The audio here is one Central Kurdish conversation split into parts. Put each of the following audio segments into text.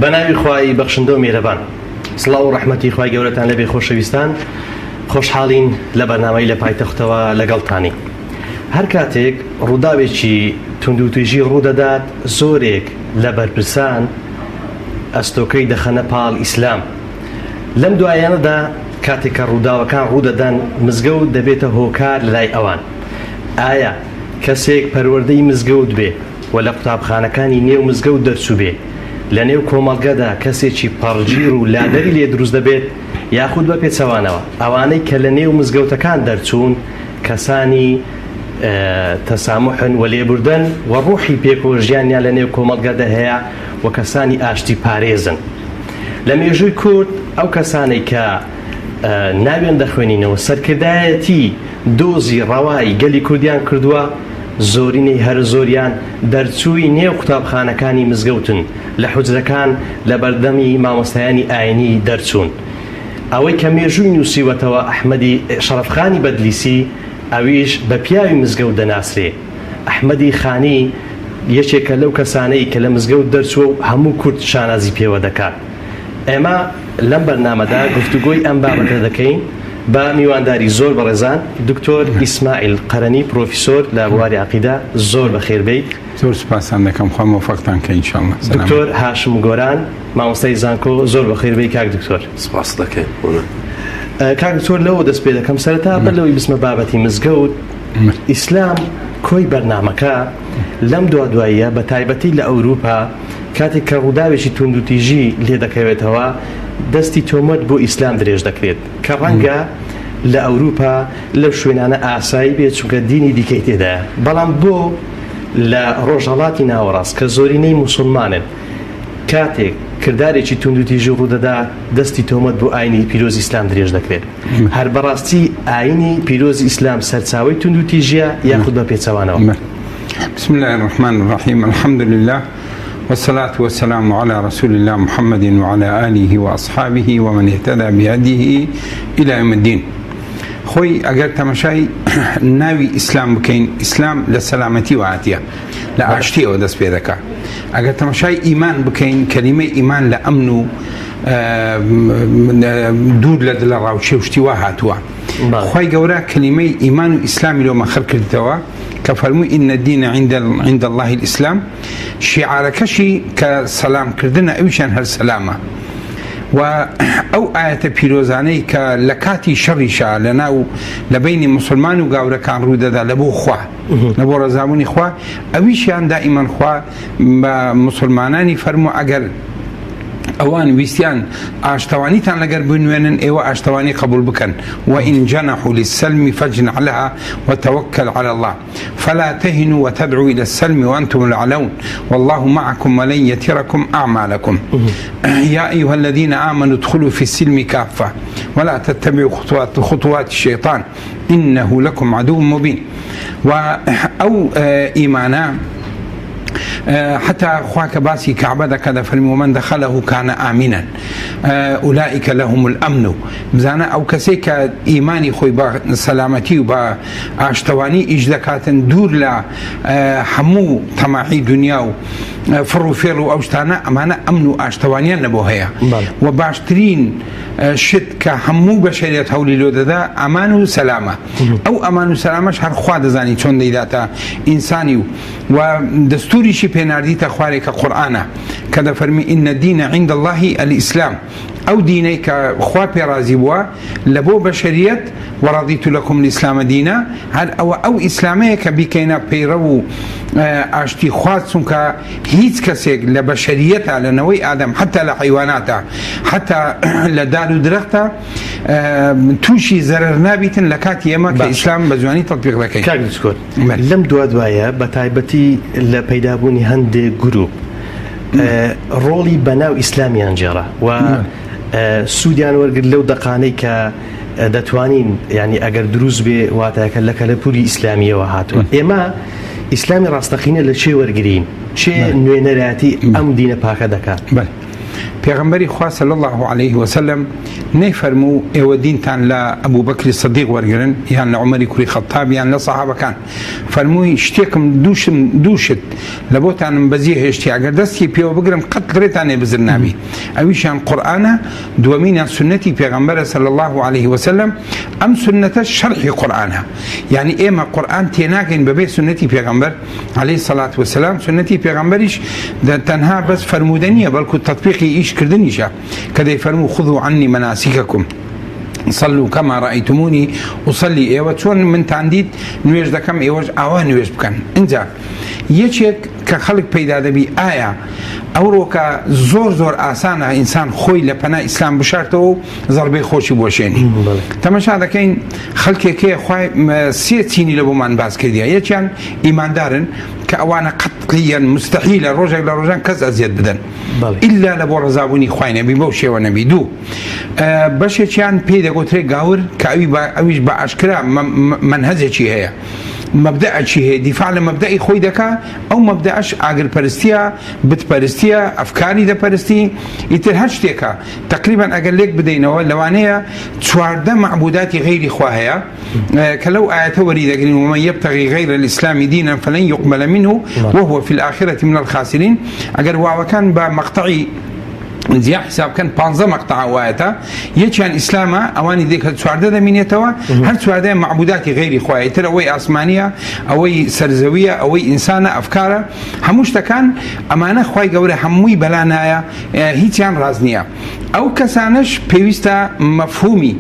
بە ناوی خوای بەخشندە و میهرەبان. سڵاو و ڕەحمەتی خوای گەورەتان لێبێ خۆشەویستان. خۆشحاڵین لە بەرنامەی لە پایتەختەوە لەگەڵتانین. هەر کاتێک ڕووداوێکی توندوتیژی ڕوودەدات زۆرێک لە بەرپرسان ئەستۆکەی دەخەنە پاڵ ئیسلام. لەم دواییانەدا کاتێک کە ڕووداوەکان ڕوودەدەن مزگەوت دەبێتە هۆکار لەلای ئەوان. ئایا کەسێک پەروەردەی مزگەوت بێ و لە قوتابخانەکانی نێو مزگەوت دەرچووبێ لە نێو کۆمەڵگەدا کەسێکی پەڕگیر و لادەری لێ دروست دەبێت یاخود بە پێچەوانەوە ئەوانەی کە لە نێو مزگەوتەکان دەرچوون کەسانی تەساموحن و لێبوردەن و ڕوحی پێکەوە ژیانیان لە نێو کۆمەڵگەدا هەیە و کەسانی ئاشتی پارێزن. لە مێژووی کورد ئەو کەسانەی کە ناویان دەخوێنینەوە سەرکردایەتی دۆزی ڕەوای گەلی کوردیان کردووە، زۆرینەی هەرە زۆریان دەرچووی نێو قوتابخانەکانی مزگەوتن، لە حوجرەکان لە بەردەمی مامۆستایانی ئاینی دەرچوون. ئەوەی کە مێژووی نووسیوەتەوە ئەحمەدی شەڕەفخانی بەدلیسی، ئەویش بە پیاوی مزگەوت دەناسرێ. ئەحمەدی خانی یەکێکە لەو کەسانەی کە لە مزگەوت دەرچووە و هەموو کورد شانازی پێوە دەکات. ئێمە لەم بەرنامەدا گفتوگۆی ئەم بابەتە دەکەین بە میوانداری زۆر بەڕێزان دکتۆر ئیسماعیل قەرەنی پرۆفیسۆر لە بواری عەقیدە زۆر بەخێر بێیت. زۆر سوپاستان دەکەم خوا مۆفەقتان کە ان شاء اللە. سەلامەت. دکتۆر هاشم گۆران مامۆستای زانکۆ زۆر بەخێر بێی کاک دکتۆر. سپاست دەکەین بۆ. کاک دکتۆر لەوە دەست پێ دەکەم سەرەتا بەر لەوەی بچمە بابەتی مزگەوت ئیسلام کۆی بەرنامەکە لەم دوادواییە بە تایبەتی لە ئەوروپا کاتێک کە ڕووداوێکی توندوتیژی لێ دەکەوێتەوە دەستی تۆمەت بۆ ئیسلام درێژ دەکرێت کە ڕەنگە لە ئەوروپا لەو شوێنانە ئاسایی بێت چونکە دینی دیکەی تێدایە بەڵام بۆ لە ڕۆژهەڵاتی ناوەڕاست کە زۆرینەی موسڵمانن کاتێک کردارێکی توندوتیژی ڕوودەدا دەستی تۆمەت بۆ ئاینی پیرۆزی ئیسلام درێژ دەکرێت هەر بەڕاستی ئاینی پیرۆزی ئیسلام سەرچاوەی توندوتیژیە یاخود بە پێچەوانەوە؟ بسم الله الرحمن الرحیم الحمد لله والصلاة والسلام على رسول الله محمد وعلى آله وأصحابه ومن اهتدى بهديه إلى يوم الدين خۆی ئەگەر تەمەشای ناوی ئیسلام بکەین ئیسلام لە سەلامەتی وهاتیە لە ئاشتیەوە دەست پێ دەکا ئەگەر تەمەشای ئیمان بکەین کەلیمەی ئیمان لە ئەمن و دوور لە دلە ڕاوچێ و شتی وا هاتووە خی گەورە کەلیمەی ئیمان و ئیسلامی لۆ مەخر کردەوە کە فەرمووی إن الدين عند عند الله الإسلام شیعارەکەشی کە سەلام کردنە ئەویشیان هەر سەلامە و ئەو ئاەتە پیرۆزانەی کە لە کاتی شەڕیشا لە ناو لە بینی مسلمان و گاورەکان ڕوودەدا لە بۆ خوا لە بۆ ڕەزابوونی خوا ئەویشیان دائیمەن خوا بە مسلمانانی فەرموو ئەگەر ئەوان ویستیان ئاشتەوانیتان لەگەر بنوێنن ئێوە ئاشتەوانی قبول بکەن وإن جنحوا للسلم فاجنح لها وتوكل على الله فلا تهنوا وتدعوا إلى السلم وأنتم الأعلون والله معكم ولن يتركم أعمالكم يا أيها الذين آمنوا ادخلوا في السلم كافة ولا تتبعوا خطوات, خطوات الشيطان إنه لكم عدو مبين و ئەو ئیمانە حتى خوا کە باسی کەعبە دەکا دەفەرمی ومن دخله کان آمنا اولئک لهم الامن بزانە ئەو کەسەی کە ئیمانی خۆی بە سەلامەتی و بە ئاشتەوانی ئیش دەکاتن دوور لە هەموو تەماحی دنیا و فڕ و فێڵ و ئەو شتانە ئەمانە ئەمن و ئاشتەوانیان لەبۆ هەیە و باشترین شت کە هەموو بەشەریەت هەولی لۆ دەدا ئەمان و سەلامە ئەو ئەمان و سەلامەش هەر خوا دەزانی چۆن دەیداتە ئینسانی و و دەستوریشی پێناردیتە خوارێ کە قورئانە کە دەفەرمی ان الدین عند الله الاسلام ئەو دینەی کە خوا پێڕازی بووە لە بۆ بەشەریەت وەڕەضیت لەکم الاسلام دینا هەر ئەوە ئەو ئیسلامەیە کە بیکەینە پەیڕەو و ئاشتی خواز چونکە هیچ کەسێک لە بەشەریەتا لە نەوەی ئادەم حتا لە حیواناتە حتا لە دار و درەختە تووشی زەرەر نابیتن لە کاتی ئێمە کە ئیسلام بە جوانی تەطبیق دەکەین. کاک دکتۆر لەم دوادوایە بە تایبەتی لە پەیدابوونی هەندێک گروپ ڕۆڵی بەناو ئیسلامیان گێڕا و سوودیان وەرگرت لەو دەقانەی کە دەتوانین ینی ئەگەر دروست بێ واتایەکە لە کەلەپوری ئیسلامیەوە هاتووە ئێمە ئیسلامی ڕاستەقینە لە چێ وەرگین چێ نوێنەرایەتی ئەم دینە پاکە دەکات؟ پێغەمبەری خوا صلی اللە علیه وسلم نەیفەرموو ئێوە دینتان لە ئەبوبەکری صدیق وەرگرن یان لە عومەری کوڕی خەتاب یان لە سەحابەکان، فەرمووی شتێکم دووشم دوو شت لە بۆتانم بەجێ هێشتی ئەگەر دەستی پێوە بگرم قەت ڕێتان لێ بزر نابی ئەویشیان قورئانە دووەمینیان سوننەتی پێغەمبەرە صلی اللە علیه وسلم ئەم سوننەتە شەرحی قورئانە یعنی ئێمە قورئان تێناگەین بەبێ سوننەتی پێغەمبەر علیه الصلاة والسلام سوننەتی پێغەمبەریش تەنها بەس فەرموودە نییە بەڵکو تەطبیقی ئیش کردنیشە کە دەیفەرموو خذوا عنی مناسککم صلوا کما رأیتمونی اصلی ئێوە چۆن منتان دیت نوێژ دەکەم ئێوەش ئاوا نوێژ بکەن ئینجا یەکێک کە خەڵک پەیدا دەبی ئایا ئەوڕۆکە زۆر زۆر ئاسانە ئینسان خۆی لە پەنا ئیسلام بشارتەوە و زەربەی خۆشی بۆشێنی تەمەشا دەکەین خەڵکێک هەیە خوای سێ چینی لە بۆمان باس کردیە یەکیان ئیماندارن کە ئەوانە قەتعیەن مستحیلە ڕۆژێک لە ڕۆژان کەس ئەزیەت بدەن ئیلا لە بۆ ڕەزابوونی خوای نەبی بەو شێوە نەبی دوو بەشێکیان پێی دەگوترێ گاور کە ئەوی ئەویش بە ئاشکرا مەنهەجێکی هەیە مەبدەئەکی هەیە دیفاع لە مەبدەئی خۆی دەکا ئەو مەبدەئەش ئاگرپەرستیە بتپەرستیە ئەفکاری دەپەرستی ئیتر هەر شتێکە تەقریبەن ئەگەر لێک بدەینەوە لەوانەیە 14 مەعبوداتی غەیری خوا هەیە کە لەو ئایەتە وەری دەگرین ومن يبتغي غير الإسلام دينا فلن يقبل منه وهو في الآخرة من الخاسرين ئەگەر واوەکان بە مەقتەعی جیا حساب بکەن پانزە مەقتەع ئەو ئایەتە یەکیان ئیسلامە ئەوانی دیکە 14 دەمینێتەوە هەر چواردەیان مەعبوداتی غەیری خوایە ئیتر ئەوەی ئاسمانیە ئەوەی سەرزەویە ئەوەی ئینسانە ئەفکارە هەموو شتەکان ئەمانە خوای گەورە هەمووی بەلا نایە هیچیان ڕاست نییە ئەو کەسانەش پێویستە مەفهومی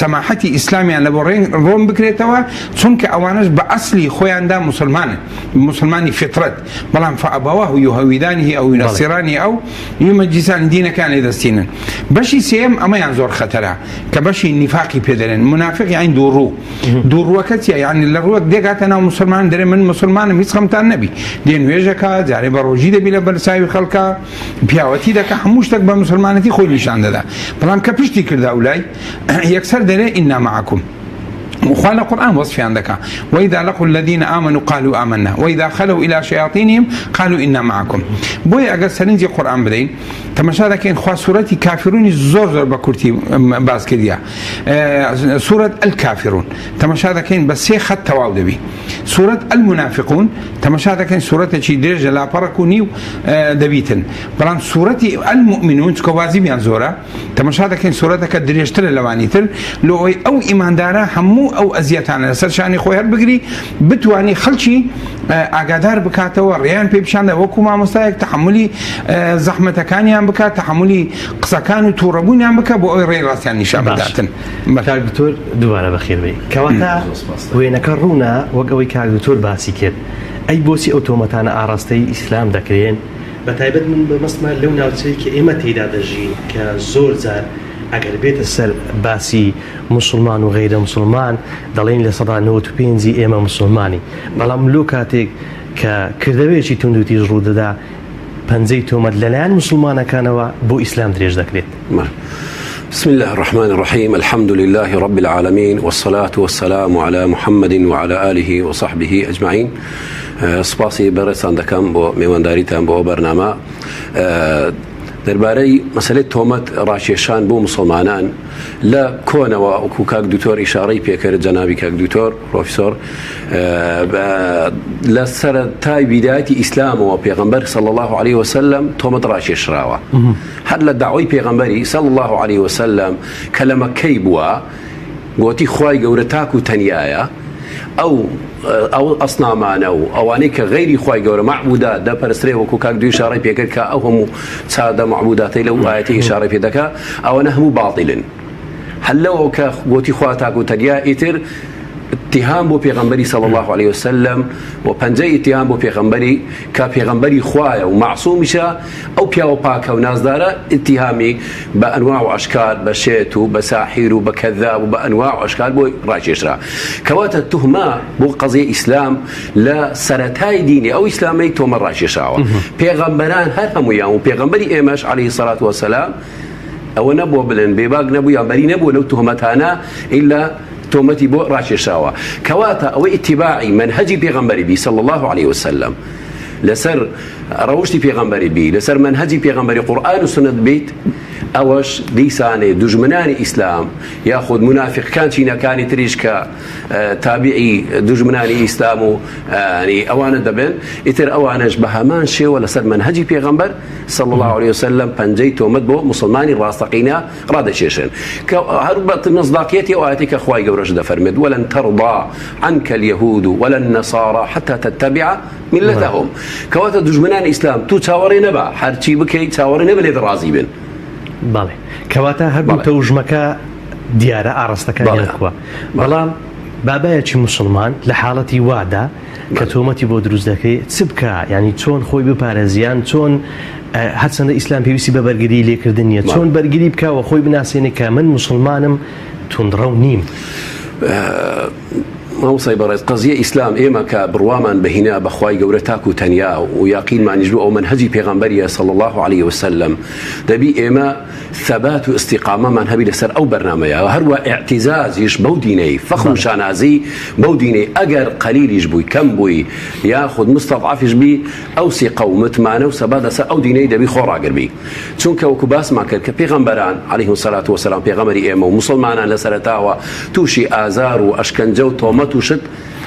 سەماحەتی ئیسلامیان لە بۆ ڕۆن بکرێتەوە چونکە ئەوانەش بە ئەسلی خۆیاندا موسڵمانن موسڵمانی فیترەت بەڵام فأبواه يهودانه أو ينصرانه أو يمجسانه دینەکان لێ دەستینن بەشی سێیەم ئەمەیان زۆر خەتەرە کە بەشی نیفاقی پێ دەرێن منافق یانی دووڕوو دووڕووەکە چیە یانی لە ڕووەک دێگاتە ناو مسلمان دەرێ من مسلمانم هیچ خەمتان نەبی دێ نوێژەکە جارێ بە ڕۆژی دەبی لە بەرچاوی خەڵکە پیاوەتی دەکە هەموو شتێک بە مسلمانەتی خۆی نیشان دەدا بەڵام کە پشتی کردا و لای یەکسەر دەرێ ئینا معکم خوا لە قورئان وەسفیان دەکا وإذا لقوا الذين آمنوا قالوا آمنا وإذا خلوا إلى شياطينهم قالوا إنا معكم بۆیە ئەگەر سەرنجی قورئان بدەین تەماشا دەکەین خوا سورەتی کافرونی زۆر زۆر بە کورتی باس کردیە سورەت الکافرون تەماشا دەکەین بە سێ خەت تەواو دەبی سورەت المنافقون تەماشا دەکەین سورەتێکی درێژە لاپەڕەک و نیو دەبیتن بەڵام سورەتی المؤمنون چکە وازیبیان زۆرە تەمەشا دەکەین سورەتەکە درێژترە لەوانی تر لۆ ئەوەی ئەو ئیماندارە هەموو ئەو ئەزیەتانە لەسەر شانی خۆی هەربگری بتوانی خەڵکی ئاگادار بکاتەوە ڕێیان پێ پیشاندا وەکو مامۆستایەک تەحملی زەحمەتەکانیان بکات تەحملی قسەکان و تووڕەبوونیان بکە بۆ ئەوەی ڕێی ڕاستیان نیشان بداتن. کاک دکتۆر دووبارە بەخێربێی. کەواتە وێنەکە ڕوونە وەک ئەوەی کاک دکتۆر باسی کرد. ئەی بۆچی ئەو تۆمەتانە ئاڕاستەی ئیسلام دەکرێن؟ بەتایبەت من مەبەستمە لەو ناوچەی کە ئێمە تێیدا دەژین کە زۆر جار ئەگەر بێتە سەر باسی موسڵمان و غەیرە موسڵمان دەڵێین 95% ی ئێمە موسڵمانین بەڵام لۆ کاتێک کە کردەوەیەکی توندوتیژ ڕوودەدا پەنجەی تۆمەت لەلایەن موسڵمانەکانەوە بۆ ئیسلام درێژ دەکرێت. بسم الله الرحمن الرحيم الحمد لله رب العالمين والصلاة والسلام على محمد وعلى آله وصحبه أجمعين سوپاسی بەڕێزتان دەکەم بۆ مێوانداریتان بۆ ئەو بەرنامە. دەربارەی مەسەلەی تۆمەت ڕاکێشان بۆ مسلمانان لە کۆنەوە وەکو کاک دکتۆر ئیشارەی پێکرد جەنابی کاک دکتۆر پرۆفیسۆر لە سەرەتای بیدایەتی ئیسلامەوە پێغەمبەر صلی الله علیه وسلم تۆمەت ڕاکێشراوە هەر لە داوای پێغەمبەری صلی الله علیه وسلم کە لە مەکەی بووە گۆتی خوای گەورە تاک و تەنیایە ئەو ئەو ئەسنامانە و ئەوانەی کە غەیری خوای گەورە مەعبودات دەپەرسترێ وەکو کاک دوی ئیشارەی پێکرد کە ئەو هەموو چاردە مەعبوداتەی لەو ئایەتی ئیشارەی پێ دەکا ئەوانە هەموو باطلن هەر لەوە کە گۆتی خوا تاک و تەنیا ئیتر اتهام بۆ پێغەمبەری صلی الله علیه وسلم و پەنجەی اتهام بۆ پێغەمبەری کە پێغەمبەری خوایە و مەعسومیشە ئەو پیاوە پاکە و نازدارە ئیتیهامی بە ئەنواع و ئەشکال بە شێت و بە ساحیر و بە کەذاب و بە ئەنواع و ئەشکال بۆی ڕاکێشرا. کەواتە توهمە بۆ قەزیەی ئیسلام لە سەرەتای دینی ئەو ئیسلامەی تۆمەت ڕاکێشراوە. پێغەمبەران هەر هەموویان و پێغەمبەری ئێمەش عەلەیهی سەلات وەسەلام ئەوە نەبووە بڵێن بێباک نەبوو یان بەری نەبووە لەو توهمەتانە ئیلا تۆمەتی بۆ ڕاکێشراوە. کەواتە ئەوەی ئیتیباعی مەنهەجی پێغەمبەری بی صلی اللە علیە وسلم. لەسەر ڕەوشتی پێغەمبەری بی، لەسەر مەنهەجی پێغەمبەری قورئان و سوننەت بیت، ئەوەش دیسانێ دوژمنانی ئیسلام یاخود مونافیقکان چینەکانی تریش کە تابعی دوژمنانی ئیسلام و ئەوانە دەبن، ئیتر ئەوانەش بە هەمان شێوە لەسەر مەنهەجی پێغەمبەر صلی اللە علیە وسلم پەنجەی تۆمەت بۆ موسڵمانی ڕاستەقینە ڕادەکێشن کە هەر بە مصداقیەتی ئەو ئایەتەی کە خوای گەورەش دەفەرمێت ولن ترضى عنك اليهود ولا النصارى حتى تتبع ملتهم کەواتە دوژمنان ئیسلام تو چاوەڕێ نەبە هەرچی بکەی چاوەڕێ نەبە لێت ڕازی بن. بەڵێ کەواتە هەردوو تەوژمەکە دیارە ئاڕاستەکانیان کوە بەڵام بابایەکی موسڵمان لە حاڵەتی وادا کە تۆمەتی بۆ دروست دەکرێت چ بکا یعنی چۆن خۆی بپارێزی یان چۆن هەرچەندە ئیسلام پێویستی بە بەرگری لێکردن نییە چۆن بەرگری بکا و خۆی بناسێنێ کە من موسڵمانم توندڕەو نیم. مامۆستای بەڕێز قەزیە ئیسلام ئێمە کە بڕوامان بە هینا بە خوای گەورە تاک و تەنیا و یاقینمانیش بوو ئەو مەنهەجی پێغەمبەریە صلی اللە علیه وسلم دەبی ئێمە ثبات و استقامەمان هەبی لەسەر ئەو بەرنامەیە و هەروە اعتزازیش بەو دینەی فەخر و شانازی بەو دینەی ئەگەر قەلیلیش بووی کەم بووی یاخود مستضعفیش بی ئەو سیقە و متمانە و سەبات لەسەر ئەو دینەی دەبی خۆڕاگر بی چونکە وەکو باسمان کرد کە پێغەمبەران علیهم الصلاة والسلام پێغەمبەری ئێمە و موسڵمانان لە سەرەتاوە تووشی ئازار و ئەشکەنجە و تۆمەت و شت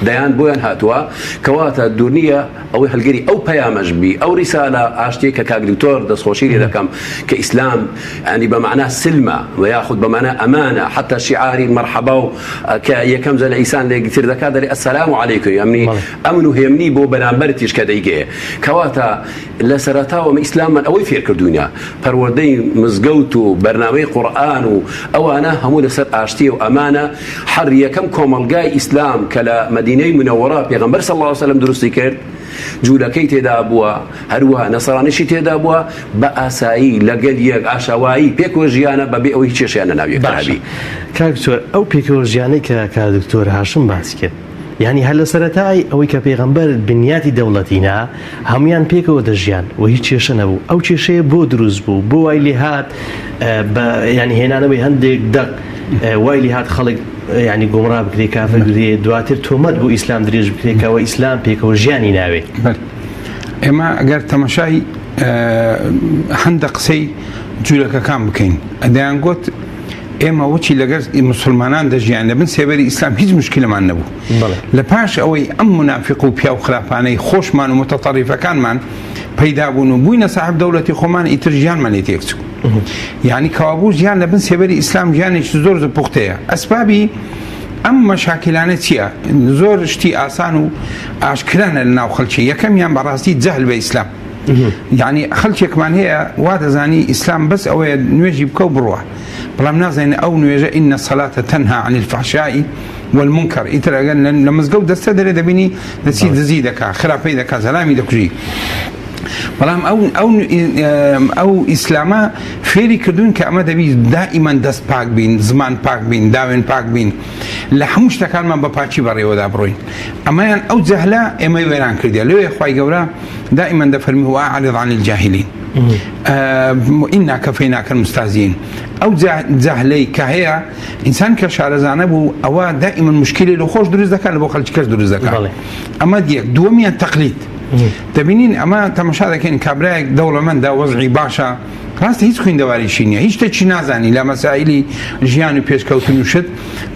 دەیان بۆیان هاتووە کەواتە دوورنیە ئەوەی هەلگری ئەو پەیامەش بی ئەو ریسالە ئاشتیە کە کاک دکتۆر دەستخۆشی لێ دەکەم کە ئیسلام ینی بە مەعنا سلمە و یاخود بە مەعنا ئەمانە حتا شیعاری مەرحەبا و کە یەکەم جار لە ئیسان لێکتر دەکات دەرێ السلام علیکم یەمنی ئەمن و هێمنی بۆ بەرامبەرتیش کە دەیگەیە کەواتە لە سەرەتاوە ئەمە ئیسلاممان ئەوەی فێر کردووینە، پەروەردەی مزگەوت و بەرنامەی قورئان و ئەوانە هەموو لەسەر ئاشتیە و ئەمانە، هەر یەکەم کۆمەڵگای ئیسلام کە لە مەدینەی منەوەڕە پێغەمبەر صلی اللە علیە وسلم دروستی کرد جوولەکەی تێدا بووە هەروەها نەسرانیشی تێدا بووە بە ئاسایی لەگەل یەک ئاشاوایی پێکەوە ژیانە بەبێ ئەوەی هیچ کێشەیان لەناو یەکتر باشە هەبی. کاک دکتۆر ئەو پێکەوە ژیانەی کە کاک دکتۆر هاشم باسی کرد یانی هەر لە سەرەتای ئەوەی کە پێغەمبەر بنیاتی دەوڵەتی نا هەموویان پێکەوە دەژیان و هیچ کێشە نەبوو ئەو کێشەیە بۆ دروست بوو بۆ وای لێهات بە ینی هێنانەوەی هەندێک دەق وای لێهات خەڵک ینی گۆمڕا بکرێ کافر بکرێ دواتر تۆمەت بۆ ئیسلام درێژ بکرێکەوە ئیسلام پێکەوە ژیانی ناوێ ئێمە ئەگەر تەمەشای هەندە قسەی جوولەکەکان بکەین دەیان گوت ئێمە وەچی لەگەر مسلمانان دەژیان لە بن سێبەری ئیسلام هیچ مشکلەمان نەبوو لە پاش ئەوەی ئەم منافق و پیاو خراپانەی خۆشمان و متەتەڕیفەکانمان پەیدا بوون و بووینە ساحب دەوڵەتی خۆمان ئیتر ژیانمان لێ تێکچوو یعنی کەوابوو ژیان لە بن سێبەری ئیسلام ژیانێکی زۆر زۆر پوختەیە ئەسبابی ئەم مەشاکلانە چییە زۆر شتی ئاسان و ئاشکرانە لە ناو خەڵکی یەکەمیان بەڕاستی جەهل بە ئیسلام یعنی خەڵکێکمان هەیە وا دەزانی ئیسلام بەس ئەوەیە نوێژی بکە و بڕوە بەڵام نازانین ئەو نوێژە إن الصلاة تنهى عن الفحشاء والمنكر ئیتر ئەگەر لە مزگەوت دەستە دەرێ دەبینی دەچی دزی دەکا خراپەی دەکا زەلامی دەکوژی بەڵام ئەو ئەو ئەو ئیسلامە فێری کردوون کە ئەمە دەبی دائیمان دەست پاک بین زمان پاک بین داوێن پاک بین لە هەموو شتەکانمان بە پاکی بەڕێوەدا بڕۆین ئەمەیان ئەو جەهلە ئێمەی وێران کردیە لەوێ خوای گەورە دائما دەفەرمی وأعرض عن الجاهلین إنا كفيناك المستهزئين ئەو جەهلەی کە هەیە ئینسان کە شارەزانە بوو ئەوە دائما مشکلی لە خۆش دروست دەکات لە بۆ خەلکی کەس دروست دەکات ئەمە یەک دووەمیان تەقلید دەبینین ئەمە تەمەشا دەکەین کابرایەک دەوڵەمەندە وەزعی باشە ڕاستە هیچ خویندەواریشی نییە هیچ شتێکی نازانی لە مەسائلی ژیان و پێشکەوتن و شت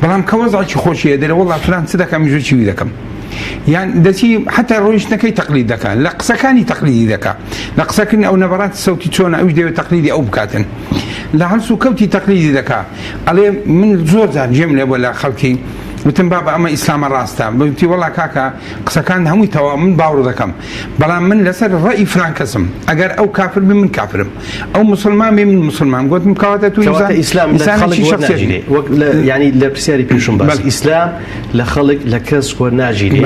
بەڵام کە وەزعێکی خۆشی هەیە دەرێ وەڵا فلان چ دەکەم منیش چی دەکەم یان دەچی حتا ڕۆیشتنەکەی تەقلید دەکات لە قسەکانی تەقلیدی دەکات لە قسەکردن ئەو نەبەڕات سەوتی چۆنە ئەوش دەوێت تەقلیدی ئەو بکاتن لە هەڵس و کەوتی تەقلیدی دەکا ئەڵێ من زۆر جار گوێم لێ بووە لە خەڵکی وتم بابە ئەمە ئیسلامە ڕاستە وتی وەڵا کاکە قسەکان هەمووی تەواو من باوڕ دەکەم بەڵام من لەسەر ڕەئی فلان کەسم ئەگەر ئەو کافر بێ من کافرم ئەو مسلمان بێ من مسلمان گوتم کەواتە تو کەواتە ئیسلام لە خەڵک وەرناگیرێ وەک لە یانی لە پرسیاری پێشوم باس ئیسلام لە خەڵک لە کەس وەرناگیرێ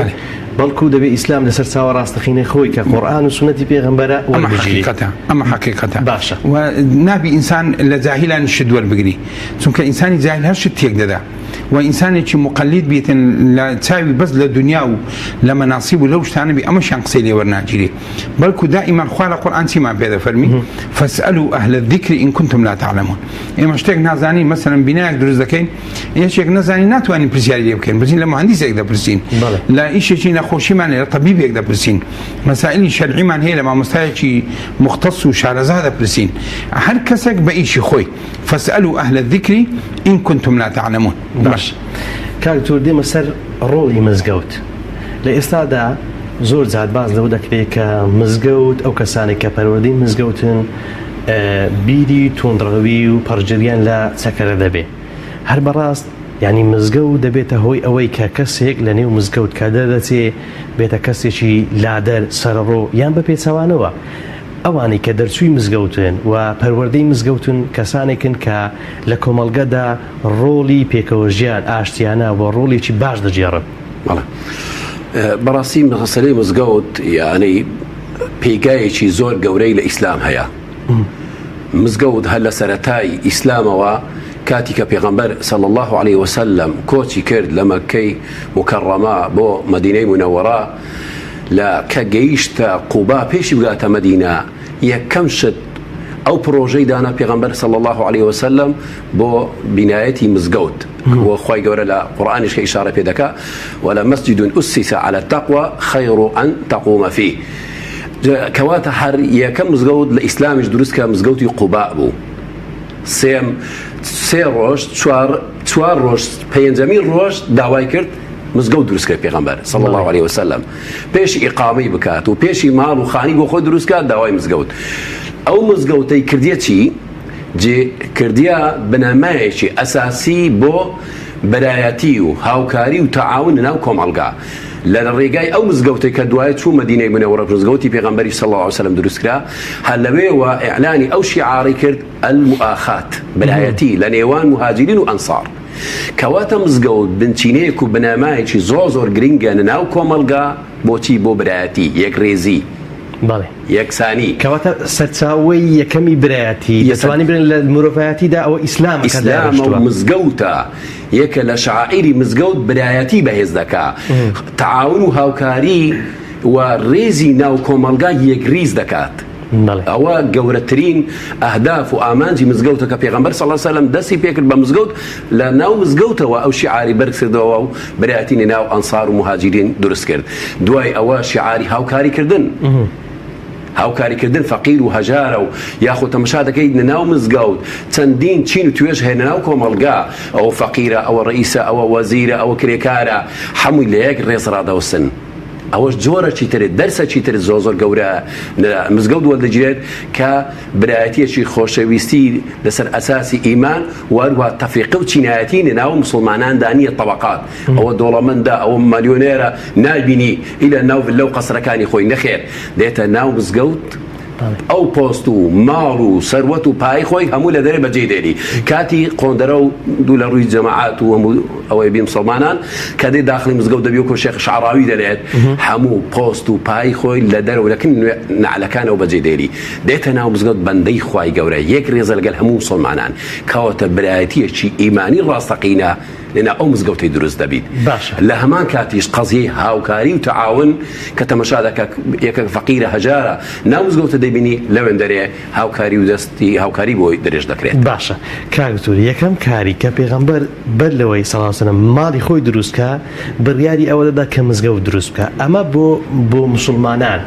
بەڵکو دەبێ ئیسلام لەسەر چاوە ڕاستەقینەی خۆی کە قورئان و سوننەتی پێغەمبەرە ئەمە حەقیقەتە ئەمە حەقیقەتە باشە و نابی ئینسان لە جاهیلان شت وەربگری چونکە ئینسانی جاهیل هەر شت تێک دەدا. و ئینسانێکی موقەلید بیتن لە چاوی بەس لە دنیا و لە مەناسیب و لەو شتانە بی ئەمەشیان قسەی لێ وەرناگیرێ بەڵکو دائیما خوا لە قورئان چیمان پێ دەفەرمی فاسألوا اهل الذکر ان کنتم لا تعلمون ئێمە شتێک نازانین مەسەلەن بینایەک دروست دەکەین یەکێک نەزانین ناتوانین پرسیاری لێ بکەین بچین لە مهندسێک دەپرسین لە ئیشێکی نەخۆشیمان لە تەبیبێک دەپرسین مەسائلی شەرعیمان هەیە لە مامۆستایەکی مختص و شارەزا دەپرسین هەر کەسێک بە ئیشی خۆی فاسألوا اهل الذکر ان کنتم لا تعلمون. باش کاک دکتۆر دێمە سەر ڕۆڵی مزگەوت لە ئێستادا زۆر جار باس لەوە دەکرێت کە مزگەوت ئەو کەسانێک کە پەروەردەی مزگەوتن بیری توندڕەوی و پەڕگیریان لە چەکەرە دەبێ هەر بەڕاست یعنی مزگەوت دەبێتە هۆی ئەوەی کە کەسێک لە نێو مزگەوت کە دەردەچێ بێتە کەسێکی لادەر سەرڕۆ یان بە پێچەوانەوە ئەوانەی کە دەرچووی مزگەوتن و پەروەردەی مزگەوتن کەسانێکن کە لە کۆمەڵگەدا ڕۆڵی پێکەوەژیان، ئاشتیانە و ڕۆڵێکی باش دەگێڕن. بەڵێ بەڕاستی مەسەلەی مزگەوت یانەی پێگایەکی زۆر گەورەی لە ئیسلام هەیە. مزگەوت هەر لە سەرەتای ئیسلامەوە کاتی کە پێغەمبەر صلی الله علیه وسلم کۆچی کرد لە مەککەی مکەڕەمە بۆ مەدینەی منەوەرە لە کە گەیشتە قوبا پێشی بگاتە مەدینە یەکەم شت ئەو پرۆژەی دانا پێغەمبەر صلی الله علیه وسلم بۆ بینایەتی مزگەوت و خوای گەورە لە قورئانیش کە ئیشارە پێ دەکا ولا مسجد أسس على التقوى خير أن تقوم فيه کەواتە هەر یەکەم مزگەوت لە ئیسلامیش دروست کە مزگەوتی قوبا بوو سێم سێ ڕۆژ چوار چوار ڕۆژ پێنجەمین ڕۆژ داوای کرد مزگەوت دروست کرد پێغەمبەر صلی الله علیه وسلم پێشی ئیقامەی بکات و پێشی ماڵ و خانی بۆ خۆی دروست کات داوای مزگەوت ئەو مزگەوتەی کردیە چی جێ کردیە بنەمایەکی ئەساسی بۆ برایەتی و هاوکاری و تەعاون لەناو کۆمەڵگا لە ڕێگای ئەو مزگەوتەی کە دوای چوو مەدینەی منەوەڕە مزگەوتی پێغەمبەری صلی الله علیه وسلم دروست کرا هەر لەوێوە ئیعلانی ئەو شیعاری کرد المؤاخات برایەتی لە نێوان مهاجرین و ئەنصار کەواتە مزگەوت بنچینەیەک و بنەمایەکی زۆر زۆر گرنگە لە ناو کۆمەڵگا بۆچی بۆ برایەتی یەکڕێزی بەڵێ یەکسانی. کەواتە سەرچاوەی یەکەمی برایەتی دەتوانین بڵێین لە مرۆڤایەتیدا ئەوە ئیسلامە کە ئیسلامە و دایڕشتووە. مزگەوتە یەکە لە شەعائیری مزگەوت برایەتی بەهێز دەکا تەعاون و هاوکاری و ڕێزی ناو کۆمەڵگا یەکریز دەکات. بەڵێ. ئەوە گەورەترین ئەهداف و ئامانجی مزگەوتە کە پێغەمبەر صلی اللە علیە وسلم دەستی پێکرد بە مزگەوت لە ناو مزگەوتەوە ئەو شیعاری بەرز کردەوە و برایەتی ناو ئەنسار و موهاجیرین دروست کرد دوای ئەوە شیعاری هاوکاری کردن هاوکاری کردن فەقیر و هەژارە و یاخود تەمەشا دەکەیت لە ناو مزگەوت چەندین چین و توێژ هەیە لە ناو کۆمەڵگا ئەوە فەقیرە ئەوە ڕئیسە ئەوە وەزیرە ئەوە کرێکارە هەمووی لە یەک ڕێز ڕادەوسن ئەوەش جۆرەکی تر دەرسەکی تر زۆر زۆر گەورە لە مزگەوت وەردەگیرێت کە برایەتیەکی خۆشەویستی لەسەر ئەساسی ئیمان و هەروەها تەفریقە و چینایەتی لە ناو موسڵماناندا نییە تەبەقات ئەوە دۆڵەمەندە ئەوە ملیۆنێرە نابینی ئیلە ناو ڤللە و قەسرەکانی خۆی نەخێر دێتە ناو مزگەوت ئەو پۆست و ماڵ و سەروەت و پای خۆی هەموو لە دەرێ بەجێی دێنی کاتی قۆندەرە و دوو لە ڕووی جەماعات و هەموو ئەوەی بی مسلمانان کە دێ داخلی مزگەوت دەبی وەکو شێخ شعراوی دەلێت هەموو پۆست و پای خۆی لە دەرەوە لە کن نەعلەکانەوە بەجێ دێری دێتە ناو مزگەوت بەندەی خوای گەورە یەک رێزە لەگەل هەموو مسلمانان کەواتە برایەتیەکی ئیمانی ڕاستەقینە لەناو ئەو مزگەوتەی دروست دەبیت باشە. لە هەمان کاتیش قەزیەی هاوکاری و تەعاون کە تەمەشا دەکا یەکەک فەقیرە هەژارە ناو مزگەوتە دەبینی لەوێندەرێ هاوکاری و دەستی هاوکاری بۆی درێژ دەکرێت. باشە کاک دکتۆر یەکەم کاری کە پێغەمبەر بەر لەوەی صلی اللە علیە وسلم ماڵی خۆی دروست کا بڕیاری ئەوە دەدا کە مزگەوت دروست بکا ئەمە بۆ بۆ موسڵمانان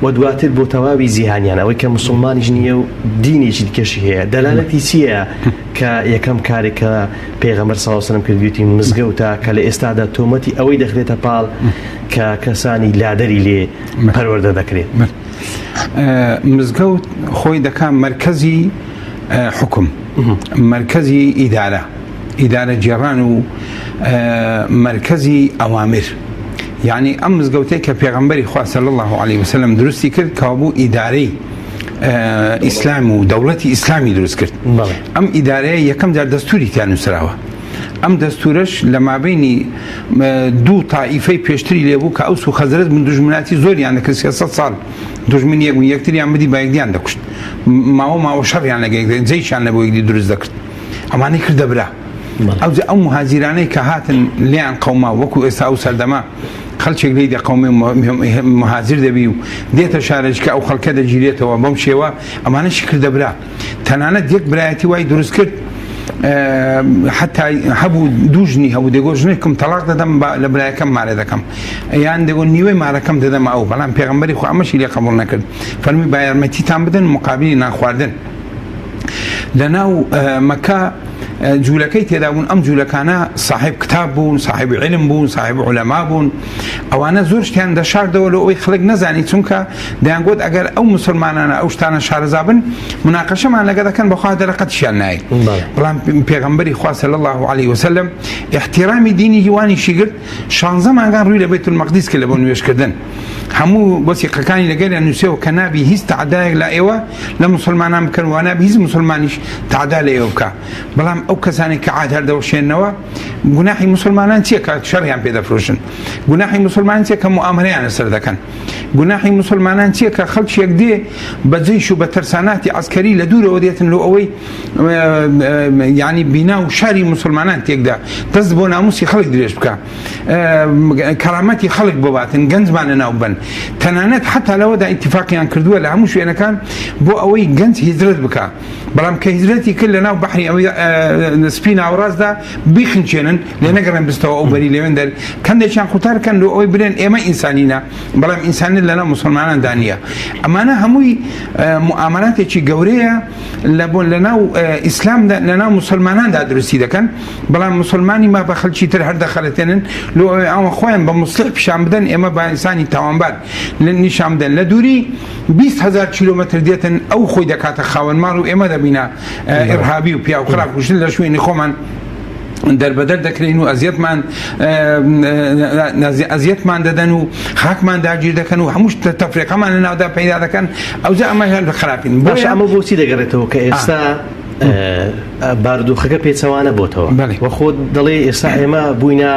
و دواتر بۆ تەواوی جیهانیان ئەوەی کە موسڵمانیش نییە و دینێکی دیکەشی هەیە دەلالەتی چییە کە یەکەم کارێک کە پێغەمبەر صلی اللە علیە وسلم کردویەتی مزگەوتە کە لە ئێستادا تۆمەتی ئەوەی دەخرێتە پاڵ کە کەسانی لادەری لێ پەروەردە دەکرێت. مزگەوت خۆی دەکا مەرکەزی حوکم، مەرکەزی ئیدارە، ئیدارە گێڕان و مەرکەزی ئەوامر. یعنی ئەم مزگەوتەی کە پێغەمبەری خوا صلی الله علیه وسلم دروستی کرد کەوابوو ئیدارەی ئیسلام و دەوڵەتی ئیسلامی دروست کرد ئەم ئیدارەیە یەکەم جار دەستوری تیا نووسراوە ئەم دەستورەش لە مابینی دوو تائیفەی پێشتری لێبوو کە ئەوس و خەزرەج بوون دوژمناتی زۆریان دەکرد 300 ساڵ دوژمن یەک بوون یەکتریان بدی بە یەکدیان دەکوشت ماوە ماوە شەڕیان لەگە یەکدی جەیشیان لە بۆ یەکدی دروست دەکرد ئەمانەی کردە برا. ئەوجا ئەو موهاجیرانەی کە هاتن لێیان قەوما وەکو ئێستا ئەو سەردەمە خەڵکێک لێی دەقەومێ مهاجر دەبی و دێتە شارێک کە ئەو خەڵکە دەگیرێتەوە بەم شێوە ئەمانەشی کردە برا تەنانەت یەک برایەتی وای دروست کرد حتا هەبوو دوو ژنی هەبوو دەگۆ ژنێکم تەلاق دەدەم لە برایەکەم مارە دەکەم یان دەگۆ نیوەی مارەکەم دەدەمە ئەو بەڵام پێغەمبەری خوا ئەمەشی لێ قبوڵ نەکرد فەرمی با یارمەتیتان بدەن مقابلی نانخواردن لەناو مەکە جوولەکەی تێدا بوون ئەم جوولەکانە صاحب کتاب بوون صاحب علم بوون صاحب علەما بوون ئەوانە زۆر شتیان دەشاردەوە لە ئەوی خەڵک نەزانی چونکە دەیانگوت ئەگەر ئەو مسلمانانە ئەو شتانە شارەزا بن مناقەشەمان لەگە دەکەن بەخوا دەرەقەتیشیان نایەت بەڵام پێغەمبەری خوا صلی الله علیه وسلم احترامی دینی هیوانیشی گرت شانزە مانگان ڕووی لە بەیت المەقدیس کرد لە بۆ نوێژکردن هەموو وەسیقەکانی لەگەریان نووسەوە کە نابی هیچ تەعدایەک لە ئێوە لە مسلمانان بکەن و نابی هیچ مسلمانیش تەعدا لە ئێوە بکە بەڵام ئەو کەسانێک کە عاد هەردەوەشێنەوە گوناحی مسلمانان چییە کە شەڕیان پێ دەفرۆشن گوناحی مسلمان چیە کە موئامەرەیان لەسەر دەکەن گوناحی مسلمانان چییە کە خەڵکێک دێ بە جەیش و بە تەرساناتی عەسکەری لە دوورەوە دێتن لۆ ئەوەی یعنی بینا و شاری مسلمانان تێکدا دەست بۆ ناموسی خەڵک درێژ بکە کەرامەتی خەڵک بباتن گەنجمان لەناو بن تەنانەت حتا لەوەدا ئیتفاقیان کردووە لە هەموو شوێنەکان بۆ ئەوەی گەنج هیجرەت بکە بەڵام کە هیجرەتی کرد لەناو بەحری ئەوەی سپی ناوەڕاستدا بیخنچێنن لێ نەگەڕێن بستەوە ئەو بەری لەوێن دەر کەندێکیان قوتار کەن لۆ ئەوەی برێن ئێمە ئینسانینە بەڵام ئینسانیت لەناو مسلماناندا نییە ئەمانە هەمووی موئامەراتێکی گەورەیە لە بۆ لەناو ئیسلامدا لەناو مسلماناندا دروستی دەکەن بەڵام مسلمانی ما بە خەلکی تر هەر دەخەلەتێنن لۆ ئەوەی ئەوان خۆیان بە موسڵح پیشان بدەن ئێمە بە ئینسانی تاوانبار نیشان بدەن لە دووری 20 هزار کیلۆمەتر دێتن ئەو خۆی دەکاتە خاوەن ماڵ و ئێمە دەبینە ئیرهابی و پیاو خراپ کوشتن لە شوێنی خۆمان دەربەدەر دەکرێن و ئەزیەتمان ئەزیەتمان دەدەن و خاکمان داگیر دەکەن و هەموو تەفرێقەمان لە ناودا پەیدا دەکەن ئەوجا ئەمە هەر خراپین. باشە ئەمە بۆچی دەگەڕێتەوە کە ئێستا بارودۆخەکە پێچەوانە بۆتەوە و خۆت دەڵێ ئێستا ئێمە بووینە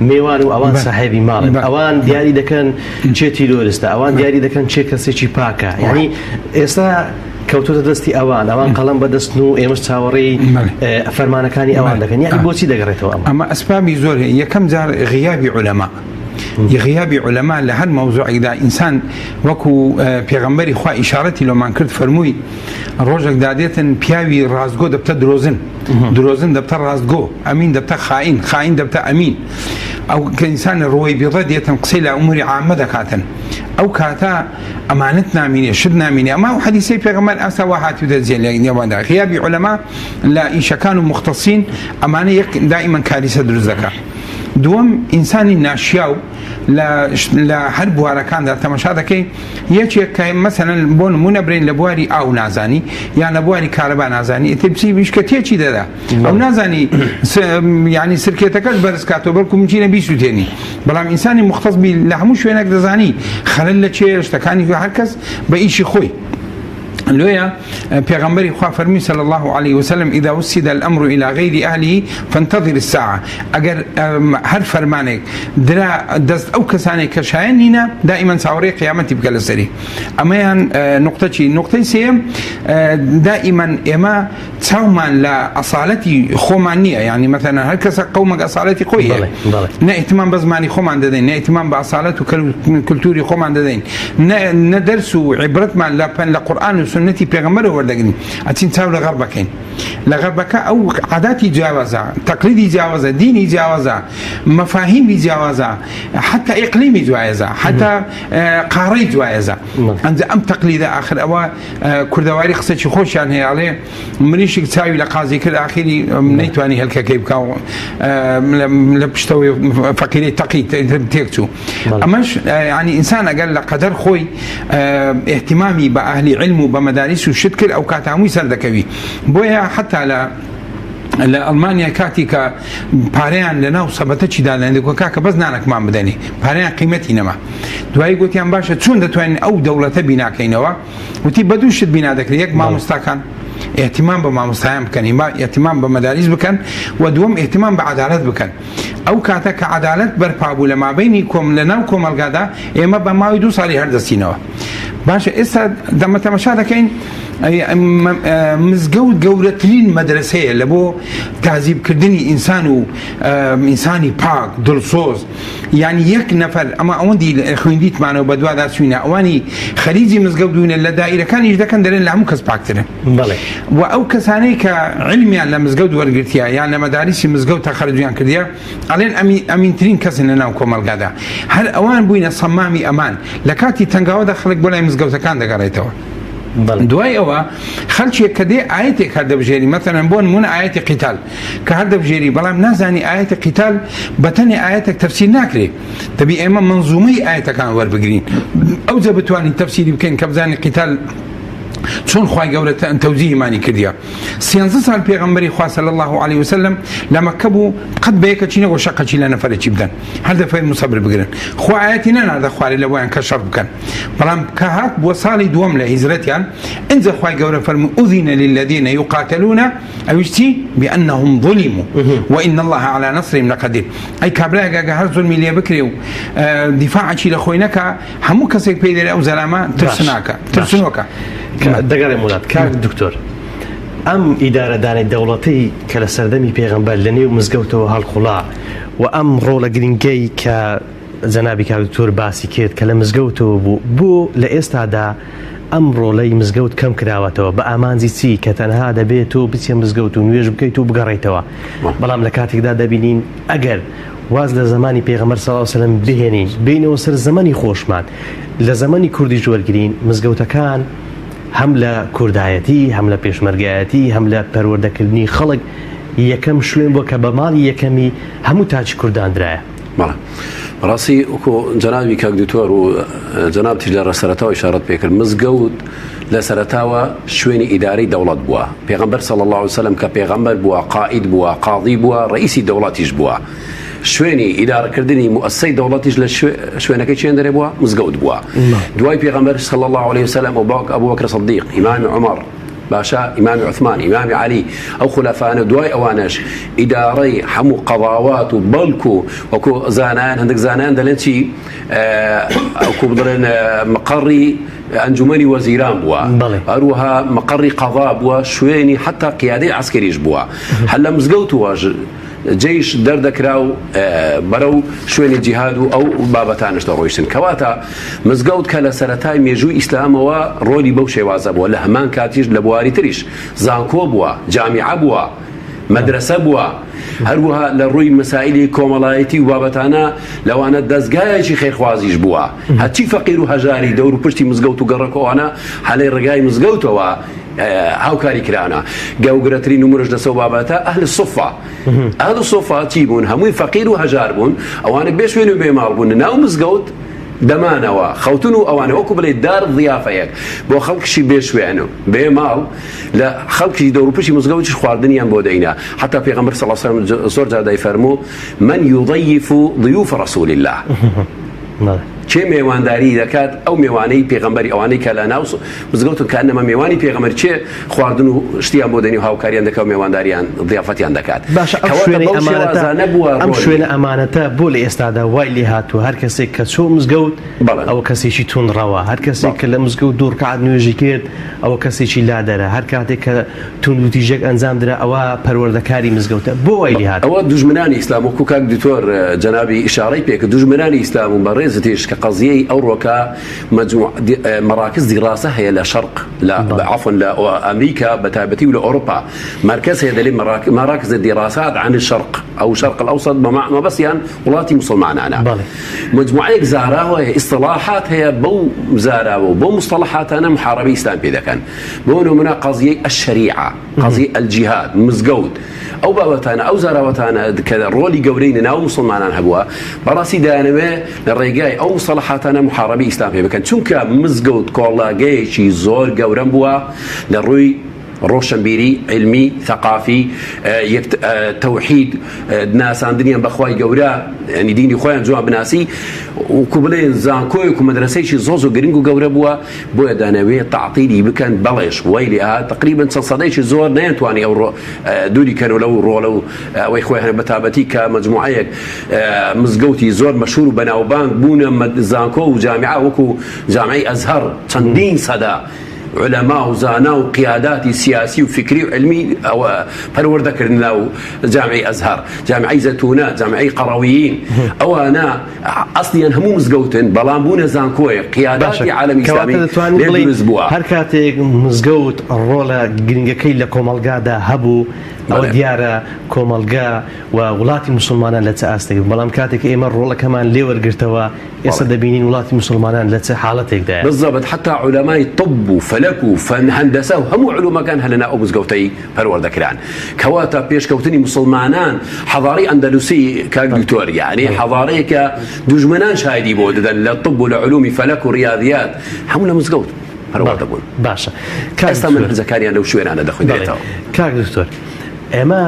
مێوان و ئەوان ساحێبی ماڵن ئەوان دیاری دەکەن چێ تیرۆرستە ئەوان دیاری دەکەن چێ کەسێکی پاکە یعنی ئێستا کەوتۆتە دەستی ئەوان ئەوان قەڵەم بەدەستن و ئێمەش چاوەڕێی فەرمانەکانی ئەوان دەکەن یعنی بۆچی دەگەڕێتەوە ئەمە؟ ئەمە ئەسبابی زۆر هەیە یەکەم جار غیابی عولەما غیابی عولەما لە هەر مەوزوعێکدا ئینسان وەکو پێغەمبەری خوا ئیشارەتی لۆمان کرد فەرمووی ڕۆژێک دادێتن پیاوی ڕاستگۆ دەبتە درۆزن درۆزن دەبتە ڕاستگۆ ئەمین دەبتە خائین خائین دەبتە ئەمین ئەو کە ئینسان ڕووی بیڕە دێتن قسەی لە ئوموری عامە دەکاتن ئەو کاتە ئەمانەت نامینێ شت نامینێ ئەما ئەو حەدیسەی پێغەمبەر ئاسا وا هاتووتە جێ لە نێواندا غیابی عولەما لە ئیشەکان و مختصین ئەمانە یەک دائیمەن کاریسە دروست دەکا دووەم ئینسانی ناشیاو لە لە هەر بوارەکاندا تەماشا دەکەی یەکێک کە مەسەلەن بۆ نمونە برین لە بواری ئاو نازانی یان لە بواری کارەبا نازانی ئیتر بچی بیشکە تێکی دەدا ئەو نازانی یعنی سرکێتەکەش بەرز کاتەوە بەڵکو ممکنە بیسووتێنی بەڵام ئینسانی مختص بی لە هەموو شوێنێک دەزانی خەلەل لە چێ شتەکانی هەر کەس بە ئیشی خۆی لۆیە پێغەمبەری خوا فەرمی صلی الله علیه وسلم اذا وسد الامر الى غیر اهله فانتظر الساعه ئەگەر هەر فەرمانێک درا دەست ئەو کەسانێک کە شایەن نینە دائما چاوەڕێی قیامەتی بکە لەسەری ئەمەیان نقطە چی نقطەی سێیەم دائما ئێمە چاومان لە ئەسالەتی خۆمان نییە یعنی مەثەلەن هەر کەسە قەومەک ئەسالەتی خۆی هەیە نە ئیهتمام بە زمانی خۆمان دەدەین نە ئیهتمام بە ئەسالەت و کولتوری خۆمان دەدەین نە دەرس و عیبرەتمان لە پەن لە قورئان و سوننەتی پێغەمبەرەوە وەردەگرین ئەچین چاو لە غەربەکەین لە غەربەکە ئەو عاداتی جیاوازە تەقلیدی جیاوازە دینی جیاوازە مەفاهیمی جیاوازە حتا ئیقلیمی جیاوازە حتا قاڕەی جیاوازە ئەنجا ئەم تەقلیدە ئاخر ئەوە کوردەواری قسەکی خۆشیان هەیە ئەڵێ مریشک چاوی لە قازی کرد ئاخیری نەیتوانی هێلکەکەی بکا و لە پشتەوەی فەقیرەی تەقی تێک چوو ئەمەش ینی ئینسان ئەگەر لە قەدەر خۆی احتیمامی بە ئەهلی علم و بە مەداریس و شت کرد ئەو کات هەمووی سەر دەکەوی بۆیە حتا لە لە ئەڵمانیا کاتی کە پارەیان لە ناو سەبەتەکی دادەنێت کاکە بەس نانەکمان بدەنی پارەیان قیمەتی نەما دوایی گوتیان باشە چۆن دەتوانین ئەو دەوڵەتە بیناکەینەوە وتی بە دوو شت بینا دەکرێت یەک مامۆستاکان. ئیهتیمام بە مامۆستایان بکەن، ئیهتیمام بە مەداریس بکەن و دووەم ئیهتیمام بە عەدالەت بکەن. ئەو کاتە کە عەدالەت بەرپا بوو لە مابەینی کۆم لە ناو کۆمەڵگادا ئێمە بە ماوەی دوو ساڵی هەر دەستینەوە. باشە ئێستا دەمە تەمەشا دەکەین مزگەوت گەورەترین مەدرسەیە لە بۆ تازیبکردنی ئینسان و ئینسانی پاک دڵسۆز یانی یەک نەفەر ئەمە ئەوەندی خوێندیتمانەوە بەدوادا چوینە ئەوانی خەریجی مزگەوت بووینە لە دائیرەکانیش دەکەن دەرێن لە هەموو کەس پاکترن بەڵێ و ئەو کەسانەی کە علمیان لە مزگەوت وەرگرتیە یان لە مەداریسی مزگەوت تەخەرجیان کردیە ئەڵێن ئەمی ئەمینترین کەسن لە ناو کۆمەڵگادا هەر ئەوان بووینە سەمامی ئەمان لە کاتی تەنگاوەدا خەڵک بۆ لای مزگەوتەکان دەگەڕێتەوە دوای ئەوە خەلکێک کە دێ ئایەتێک هەر دەبژێری مەسەلەن بۆ نمونە ئایەتی قیتال کە هەر دەبژێری بەڵام نازانی ئایەتی قیتال بە تەنێ ئایەتێک تەفسیر ناکرێ دەبی ئێمە منزومەی ئایەتەکان وەربگرین ئەوجە بتوانین تەفسیری بکەین کە بزانین قیتال چۆن خوای گەورە تەوجیهمانی کردیە سێنزە سال پێغەمبەری خوا صلی الله علیه وسلم لە مەککە بوو قەت بە یەکەچی نەگۆ شەقەچی لە نەفەرێکی بدەن هەر دەفەرموو سەبر بگرن خوا ئایەتی نەناردە خوارێ لە بۆیان کە شەڕ بکەن بەڵام کە هات بۆ ساڵی دووەم لە هیجرەتیان ئینجا خوای گەورە فەرموو ئوذین للذین یقاتلون ئەویش چی بأنهم ظلموا وإن الله على نصرهم لقدیر ئەی کابرایەک ئەگە هەر زوڵمی لێ بکرێ و دیفاعی لە خۆی نەکا هەموو کەسێک پێی دەرێ ئەو زەلامە ترسناکە ترسنۆکە دەگەڕێم وڵات کاک دکتۆر ئەم ئیدارەدانی دەوڵەتی کە لە سەردەمی پێغەمبەر لە نێو مزگەوتەوە هەڵقوڵا و ئەم ڕۆڵە گرنگەی کە جەنابی کاک دکتۆر باسی کرد کە لە مزگەوتەوە بوو بۆ لە ئێستادا ئەم ڕۆڵەی مزگەوت کەم کراوەتەوە بە ئامانجی چی کە تەنها دەبێت تۆ بچێ مزگەوت و نوێژ بکەیت و بگەڕێیتەوە بەڵام لە کاتێکدا دەبینین ئەگەر واز لە زمانی پێغەمبەر صلی الله علیه وسلم بهێنین بینەوە سەر زمانی خۆشمان لە زمانی کوردیش وەرگین مزگەوتەکان هەم لە کوردایەتی هەم لە پێشمەرگایەتی هەم لە پەروەردەکردنی خەڵک یەکەم شوێن بووە کە بە ماڵی یەکەمی هەموو تاکی کوردان درایە. بەڵێ بەڕاستی وەکو جەنابی کاک دکتۆر و جەنابتیش لە سەرەتاوە ئیشارەت پێکرد مزگەوت لە سەرەتاوە شوێنی ئیدارەی دەوڵەت بووە پێغەمبەر صلی الله علیه وسلم کە پێغەمبەر بووە قائید بووە قاضی بووە ڕئیسی دەوڵەتیش بووە شوێنی ئیدارەکردنی موئەسسەی دەوڵەتیش لە شوێنەکەی چێندرێ بووە مزگەوت بووە دوای پێغەمبەر صلی الله علیه وسلم و باوک ئەبوبەکر صدیق ئیمامی عومەر باشە ئیمامی عوثمان ئیمامی عەلی ئەو خولەفانە دوای ئەوانەش ئیدارەی هەموو قەضاوات و بەڵکو وەکو زانایان هەندێک زانایان دەلێن چی ئەوکو بڵێن مقەڕی ئەنجومەنی وەزیران بووە هەروەها مقەڕی قەضا بووە شوێنی حتا قیادەی عسکەریش بووە هەر لە مزگەوتووە جەیش دەردەکرا و بەرەو شوێنی جیهاد و ئەو بابەتانەش دەڕۆیشتن. کەواتە مزگەوت کە لە سەرەتای مێژووی ئیسلامەوە ڕۆلی بەو شێوازە بووە، لە هەمان کاتیش لە بواری تریش زانکۆ بووە، جامیعە بووە، مەدرەسە بووە، هەروەها لە ڕووی مەسائیلی کۆمەڵایەتی و بابەتانە لەوانە دەزگایەکی خێرخوازیش بووە. هەرچی فەقیر و هەژاری دەور و پشتی مزگەوت و گەڕەک و ئەوانە هەر لە ڕێگای مزگەوتەوە هاوکاری کرانە. گەوگرەترین نموونەش لەسەو بابەتە ئەهل سوفە. ئەهل سوفە چی بوون؟ هەمووی فەقیر و هەژار بوون، ئەوانە بێ شوێن و بێ ماڵ بوون، ناو مزگەوت دەمانەوە خەوتن و ئەوانە وەکو بڵێ دار ضیافەیەک بۆ خەڵکشی بێ شوێن و بێ ماڵ لە خەڵکی دەوروپشتی مزگەوتیش خواردنیان بۆ دەینا. حتا پێغەمبەر صلی الله علیه و سلم زۆر جار دەیفەرموو من یضیف ضیوف رسول الله، کێ مێوانداری دەکات ئەو مێوانەی پێغەمبەری، ئەوانەی کە لە ناو مزگەوتن کە ئەنەما مێوانی پێغەمبەر کێ خواردن و شتیان بۆ دەنی و هاوکاریان دەکا و مێوانداریان ضیافەتیان دەکات. باشە ئەم کەواتە شوێنەی بەو ئەمانەتە شێوازانە بووە ئەم ڕۆلی. شوێنە ئەمانەتە بۆ لە ئێستادا وای لێ هاتووە هەر کەسێک کە چۆ مزگەوت بەڵێ. ئەوە کەسێکی توندڕەوە هەر کەسێک بەڵێ. کە لە مزگەوت دوو ڕکعات نوێژی کرد ئەوە کەسێکی لادەرە هەر کاتێک کە توندوتیژێک ئەنجام درا ئەوە پەروەردەکاری مزگەوتە بۆ وای لێ هاتووە؟ ئەوە دوژمنانی ئیسلام وەکو کاک دکتۆر جەنابی ئیشارەی پێ کرد دوژمنانی ئیسلام و بەڕێزتیش کە قەزیەی ئەوڕۆکە مجموع مراکز دیراسە هەیە لە شەرق لە عفوا لە ئەمریکا بە تایبەتی و لە ئەوروپا مەرکەز هەیە دەلێ مراکز دیراسات عن الشرق او شرق الاوسط مەبەستیان وڵاتی مسلمانانە مجموعەیەک زاراوە هەیە ئیستڵاحات هەیە بەو زاراوە و بەو مستەڵەحاتانە محاربەی ئیسلام پێ دەکەن بۆ نمونە قەزیەی الشریعە قەزیەی الجهاد مزگەوت ئەو بابەتانە ئەو زاراوەتانە کە ڕۆلی گەورەی لە ناو مسلمانان هەبووە بەڕاستی دەیانەوێ لە ڕێگای ئەو مستەڵەحاتانە محاربەی ئیسلام پێ بکەن چونکە مزگەوت کۆڵاگەیەکی زۆر گەورەم بووە لە ڕووی. ڕۆشنبیری، عیلمی، ثەقافی، یەک تەوحید، ناساندنیان بە خوای گەورە، یانی دینی خۆیان جوان بناسی، وەکو بڵێن زانکۆیەک و مەدرەسەیەکی زۆر زۆر گرنگ و گەورە بووە، بۆیە دانەوێ تەعتیلی بکەن، بەڵێش وای لێ هات تەقریبەن چەند سەدەیەکی زۆر نەیانتوانی ئەو ڕۆ دووری کەنەوە لەو ڕۆڵە و ئەوەی خۆیان هەیە بەتابەتی کە مەجموعەیەک مزگەوتی زۆر مەشهور و بەناوبانگ بوونە زانکۆ و جامیعە وەکو جامعەی ئەزهەر چەندین سەدە علەما و زانا و قیاداتی سیاسی و فکری و علمی ئەوە پەروەردە کردن ناو جامعی ئەزهەر جامعی زەتونە جامعی قەڕەویین ئەوانە ئەسلیان هەموو مزگەوتن بەڵام بوونە زانکۆیە قیاداتی عالەمی ئیسلامی لێ دروست بووە. هەر کاتێک مزگەوت ڕۆڵە گرنگەکەی لە کۆمەڵگادا هەبوو ئەوە دیارە کۆمەڵگا و وڵاتی موسڵمانان لە چ ئاستێک بوو بەڵام کاتێک ئێمە ڕۆڵەکەمان لێ وەرگرتەوە ئێستا دەبینین وڵاتی موسڵمانان لە چ حاڵەتێکدایە. بالضبط حتا عولەمای طب و فەلەک و فەن هەندەسە و هەموو علومەکان هەر لەناو ئەو مزگەوتەی پەروەردە کران کەواتە پێشکەوتنی موسڵمانان حەضارەی ئەندەلوسی کاک دکتۆر یعنی حەضارەیەکە دوژمنان شایدی بۆ دەدەن لە طب و لە علومی فەلەک و ڕیاضیات هەموو لە مزگەوت پەروەردە بوون باشە ئێستا مەنهەجەکانیان لەو شوێنانە دەخوێندرێتەوە. کاک دکتۆر ئێمە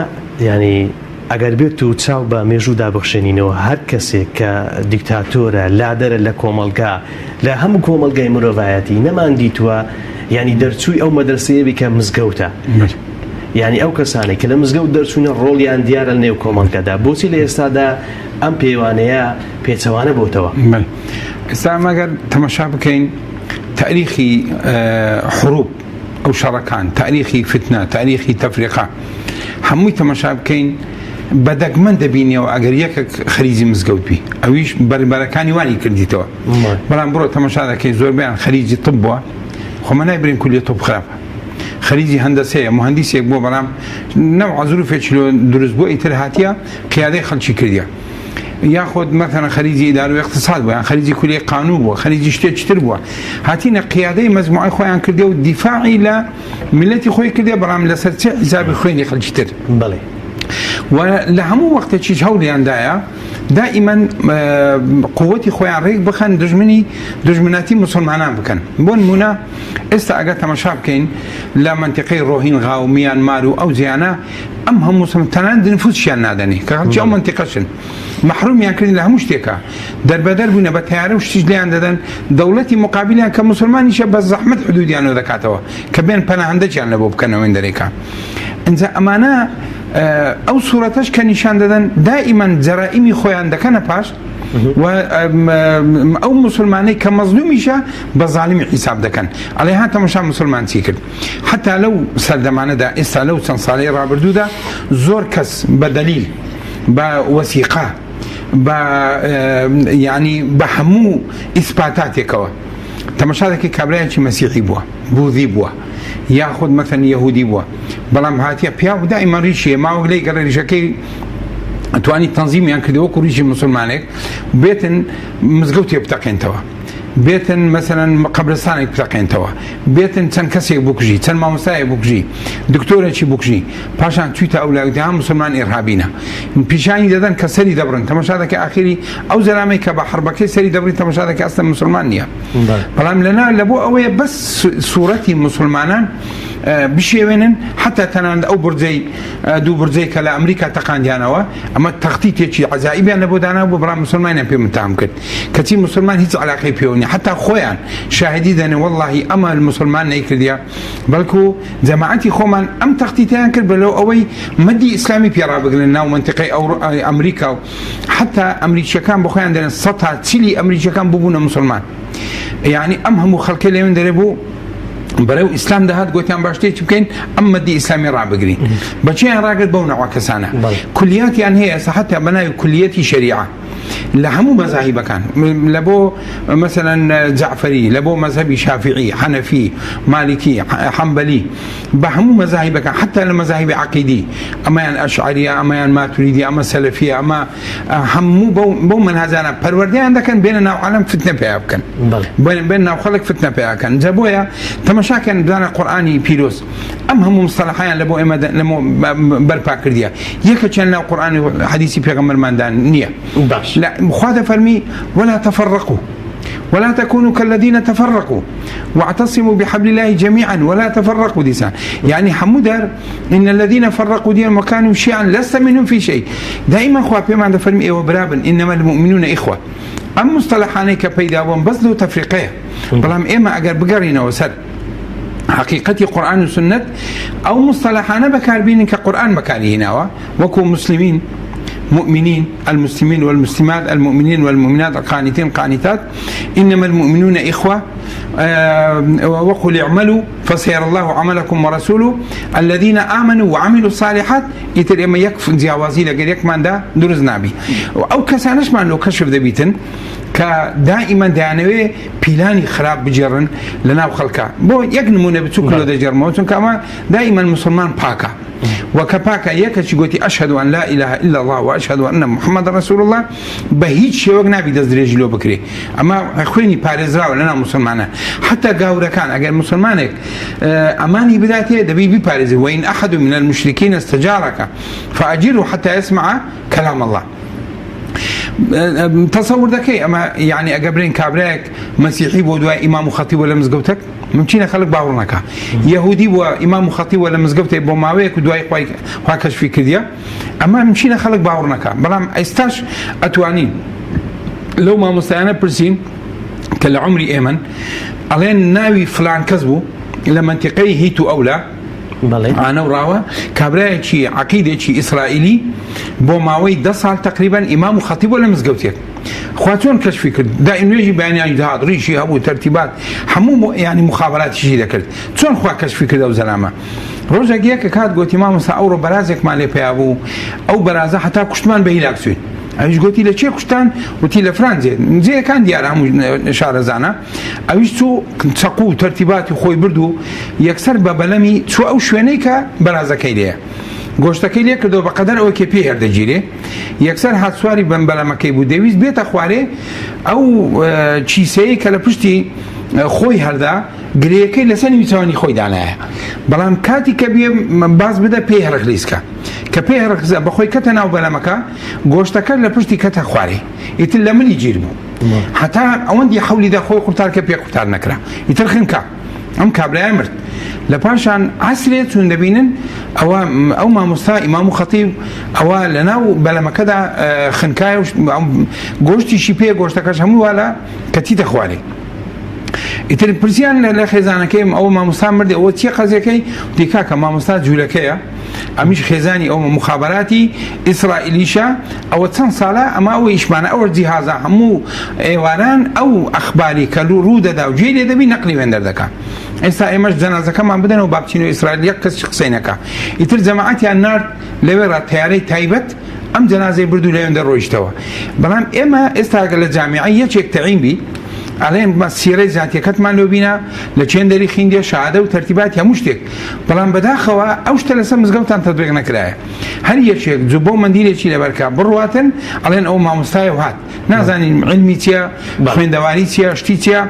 یانی ئەگەر بێت و چاو بە مێژوودا بخشێنینەوە هەر کەسێک کە دیکتاتۆرە لادەرە لە کۆمەڵگا لە هەموو کۆمەڵگای مرۆڤایەتی نەمان دیتووە یانی دەرچووی ئەو مەدرسەیە بی کە مزگەوتە یانی ئەو کەسانەی کە لە مزگەوت دەرچوونە ڕۆڵیان دیارە لە نێو کۆمەڵگەدا بۆچی لە ئێستادا ئەم پێوانەیە پێچەوانە بۆتەوە؟ ئێستا ئەمەگەر تەمەشا بکەین تاریخی حروب ئەو شەڕەکان تاریخی فتنە تاریخی تەفریقە هەمووی تەمەشا بکەین بە دەگمەن دەبینیەوە ئەگەر یەکێک خەریجی مزگەوت بی ئەویش بەربەرەکانی وانی کردیتەوە بەڵام بڕۆ تەمەشا دەکەی زۆربیان خەریجی طب بووە خۆمە نایبرین کولیە طب خراپە خەریجی هەندەسەیە مهندسێک بووە بەڵام نەوع زروفێکی لۆ دروست بووە ئیتر هاتیە قیادەی خەڵکی کردیە یاخود مەثەلەن خەریجی ئیدارە و ئیقتساد بووە یان خەریجی کولیەی قانون بووە خەریجی شتێکی تر بووە هاتینە قیادەی مەجموعەی خۆیان کردێ و دیفاعی لە میلەتی خۆی کردێ بەڵام لەسەر چه حیسابی خوێنی خەڵکی تر بەڵێ و لە هەموو وەختێکیش هەوڵیاندایە دائیمەن قوتی خۆیان ڕێک بخەن دژمنی دژمناتی مسلمانان بکەن بۆ نمونە ئێستا ئەگەر تەمەشا بکەین لە منتیقەی ڕۆهینغا و میانمار و ئەو جیانە ئەم هەموو سم تەنانەت نفوسشیان نادەنێ کە خەڵکی ئەو مەنتیقەشن مەحرومیان کردن لە هەموو شتێکا دەربەدەر بوونە بە تەیارە و شتیش لێیان دەدەن دەوڵەتی مقابلیان کە موسڵمانیشە بە زەحمەت حدودیانەوە دەکاتەوە کە بێن پەناهەندەکیان لە بۆ بکەنەوە دەرێکا ئینجا ئەمانە ئەو سوورەتەش کە نیشان دەدەن دائیمەن جەرائیمی خۆیان دەکەنە پاش و ئەو مسلمانەی کە مەزلومیشە بە زالیمی حیساب دەکەن ئەڵێ ها تەمەشا مسلمان چی کرد حەتا لەو سەردەمانەدا ئێستا لەو چەند ساڵەی ڕابردوودا زۆر کەس بە دەلیل بە وەسیقە بە یعنی بە هەموو ئیسپاتاتێکەوە تەمەشا دەکەی کابرایەکی مەسیحی بووە بوذی بووە یاخود مەثەن یەهودی بووە بەڵام هاتیە پیاو دائیمە ڕیشیە ماوەک لێی گەڕێ ڕیشەکەی توانی تەنزیمیان کردەوە وەکو ڕیشی مسلمانێک بێتن مزگەوتێ بتەقێنتەوە بێتن مەسەلەن قەبرستانێک بتەقێنتەوە بێتن چەند کەسێک بکوژی چەند مامۆستایەک بکوژی دکتۆرێکی بکوژی پاشان چویتە ئەو لای وتی ها مسلمان ئیرهابینە پیشانی دەدەن کە سەری دەبڕن تەماشا دەکە ئاخری ئەو زەلامەی کە بە حربەکەی سەری دەبڕی تەماشا دەکە ئەسڵەن مسلمان نییە بەڵام لەنا لە بۆ ئەوەیە بەس سوورەتی مسلمانان بشێوێنن حتا تەنانەت ئەو برجەی دوو برجەی کە لە ئەمریکا تەقاندیانەوە ئەمە تەختیتێکی عەجائیبیان لە بۆ دانا بۆ بەڵام مسلمانیان پێ متهم کرد کەچی موسڵمان هیچ علاقەی پێوە نیە حتا خۆیان شاهدی دەنێ وەڵاهی ئەمە موسڵمان نەیکردیە بەڵکو جەماعەتی خۆمان ئەم تەختیتیان کرد بەلەو ئەوەی مەدی ئیسلامی پێ ڕابگرن ناو منتیقەی ئەو ئەمریکا و حتا ئەمریکیەکان بە خۆیان دەرێن سەتا چلی ئەمریکیەکان ببوونە موسڵمان یعنی ئەم هەموو خەڵکە لێوێن دەرێ بوو بەرەو ئیسلام دەهات گوتیان باشتێکی بکەین ئەم مەدی ئیسلامی ڕابگرین بەچیان ڕاگرت بەو نەوە کەسانە کولیاتیان هەیە سەحەتە بەناوی کولیەتی شەریعە لە هەموو مەزاهیبەکان لە بۆ مەسەلەن جەعفەری لە بۆ مەزهەبی شافعی حەنەفی مالیکی حەنبەلی بە هەموو مەزاهیبەکان حتا لە مەزاهیبی عەقیدی ئەمەیان ئەشعەریە ئەمەیان ماتوریدی ئەمە سەلەفیە ئەمە هەموو بەو مەنهەجانە پەروەردەیان دەکەن بێنە ناو عالەم فتنە پیا بکەن بێن ناو خەڵک فتنە پیاکەن جا بۆیە تەمەشاکەن بزانە قورئانی پیرۆز ئەم هەموو مستەلەحیان لە بۆ ئێمە بەرپا کردیە یەکەکیان ناو قورئانی و حەدیسی پێغەمبەرماندا نییە باش خوا دەفەرمی ولا تفرقوا. ولا تكونوا كالذين تفرقوا واعتصموا بحبل الله جميعا ولا تفرقوا دیسان یعنی هەموو دار إن الذين فرقوا دينهم وكانوا شيعا لست منهم في شيء دائما خوا پێمان دەفەرمی ئێوە برابن إنما المؤمنون إخوة ئەم مصطلحانەی کە پەیدا بوون بەس لەو تەفریقەیە بەڵام ئێمە ئەگەر بگەڕینەوە سەر حقیقەتی قورئان و سوننەت ئەو مصطلحانە بەکاربینن کە قورئان بەکاری هیناوە وەکو مسلمین مؤمنين المسلمين والمسلمات المؤمنين والمؤمنات القانتين قانتات إنما المؤمنون إخوة وقل اعملوا فسيرى الله عملكم ورسوله الذين آمنوا وعملوا الصالحات ئیتر ئێمە یەک جیاوازی لەگەر یەکماندا دروست نابی ئەو کەسانشمان لۆ کەشف دەبیتن کە دائیمەن دەیانەوێ پیلانی خراپ بگێڕن لە ناو خەڵکە بۆ یەک نمونە بچوک لۆ دەگێڕمەوە چونکە ئەمە دائیمەن مسلمان پاکە و کە پاکە یەکەکی گوتی ئەشهد ان لا اله الا الله و اشهد ان محمد رسول الله بە هیچ شێوەک نابی دەست درێژی لۆ بکرێ ئەمە خوێنی پارێزراوە لەناو مسلمانە حتا گاورەکان ئەگەر مسلمانێک ئەمانی بداتێ دەبی بیپارێزی وإن أحد من المشركين استجارك فأجره حتى يسمع كلام الله تەسەور دەکەی ئەمە یعنی ئەگە برێن کابرایەک مەسیحی بۆ دوای ئیمام و خەتیبە لە مزگەوتەک ممکنە خەڵک باوەڕ نەکا یەهودی بووە ئیمام و خەتیبە لە مزگەوتێک بۆ ماوەیەک و دوای خوای خوا کەشفی کردیە ئەمە ممکنە خەڵک باوەڕ نەکا بەڵام ئێستاش ئەتوانین لەو مامۆستایانە پرسین کە لە عمری ئێمەن ئەڵێن ناوی فلان کەس بوو لە منتیقەی هیت و ئەولا ئانە و ڕاوە کابرایەکی عقیدێکی ئیسرائیلی بۆ ماوەی ده ساڵ تقریبا ئیمام و خەتیب لە مزگەوتێک خوا چۆن کەشفی کرد دائیم نوێژی بەیانیان دەهات ڕیشی هەبوو تەرتیبات هەموو ینی مخابراتیشی دەکرد چۆن خوا کەشفی کرد ئەو زەلامە ڕۆژێک یەکە کات گوتی مامۆستا ئەوڕۆ بەرازێکمان لێ پیا بوو ئەو بەرازە هەتا کوشتمان بە هیلاک چوین ئەویش گوتی لە چێ کوشتان وتی لە فران جێ جێیەکان دیارە هەموو شارەزانە ئەویش چوو چەقوو و تەرتیباتی خۆی برد و یەکسەر بە بەلەمی چوو ئەو شوێنەی کە بەرازەکەی لێیە گۆشتەکەی لێ کردەوە بە قەدەر ئەوەی کە پێی هەردەگیرێ یەکسەر هات سواری بەم بەلەمەکەی بوو دەویست بێتە خوارێ ئەو کیسەیە کە لە پشتی خۆی هەردا گرێیەکەی لەسەر نویچەوانی خۆی دانایە بەڵام کاتی کە بێ باز بدە پێی هەرخلیسکە کە پێی هەرخزە بەخۆی کەتە ناو بەلەمەکە گۆشتەکە لە پشتی کەتە خوارێ ئیتر لە ملی گیر بوو هەتا ئەوەندی حەولی دا خۆی قورتار کە پێ قورتار نەکرا ئیتر خنکا ئەم کابرایە مرد لە پاشان عەسرێ چون دەبینن ئەوە ئەو مامۆستا ئیمام و خەتیب ئەوە لەناو بەلەمەکەدا خنکایە و گۆشتیشی پێ گۆشتەکەش هەموو والا کەتیتە خوارێ ئیتر پرسیان لە خێزانەکەیم ئەوە مامۆستا مردی ئەوە چیە قەزیەکەی وتی کاکە مامۆستا جوولەکەیە ئەمیش خێزانی ئەومە مخابراتی ئیسرائیلیشە ئەوە چەند ساڵە ئەمە ئەو ئیشمانە ئەوە جیهازە هەموو ئێواران ئەو ئەخباری کە ڕوو دەدا و گوێی لێ دەبی نەقلی وێندەر دەکا ئێستا ئێمەش جەنازەکەمان بدەنەوە با بچینەوە ئیسرائیل یەک کەس قسەی نەکا ئیتر جەماعەتیان نارد لەوێ ڕا تەیارەی تایبەت ئەم جەنازەی برد و لەوێندە ڕۆیشتەوە بەڵام ئێمە ئێستا لە جامیعە یەکێک تەعین بی ئەڵێن بە سیرەی زاتیەکەتمان لۆ بینە لە چێن دەری خیندێ شادە و تەرتیباتی هەموو شتێک بەڵام بەداخەوە ئەو شتە لەسەر مزگەوتان تەطبیق نەکرایە هەر یەکێک جوبە و مەندیلێکی لەبەرکە بڕواتن ئەڵێن ئەو مامۆستایە و هات نازانین علمی چییە خوێندەواری چییە شتی چییە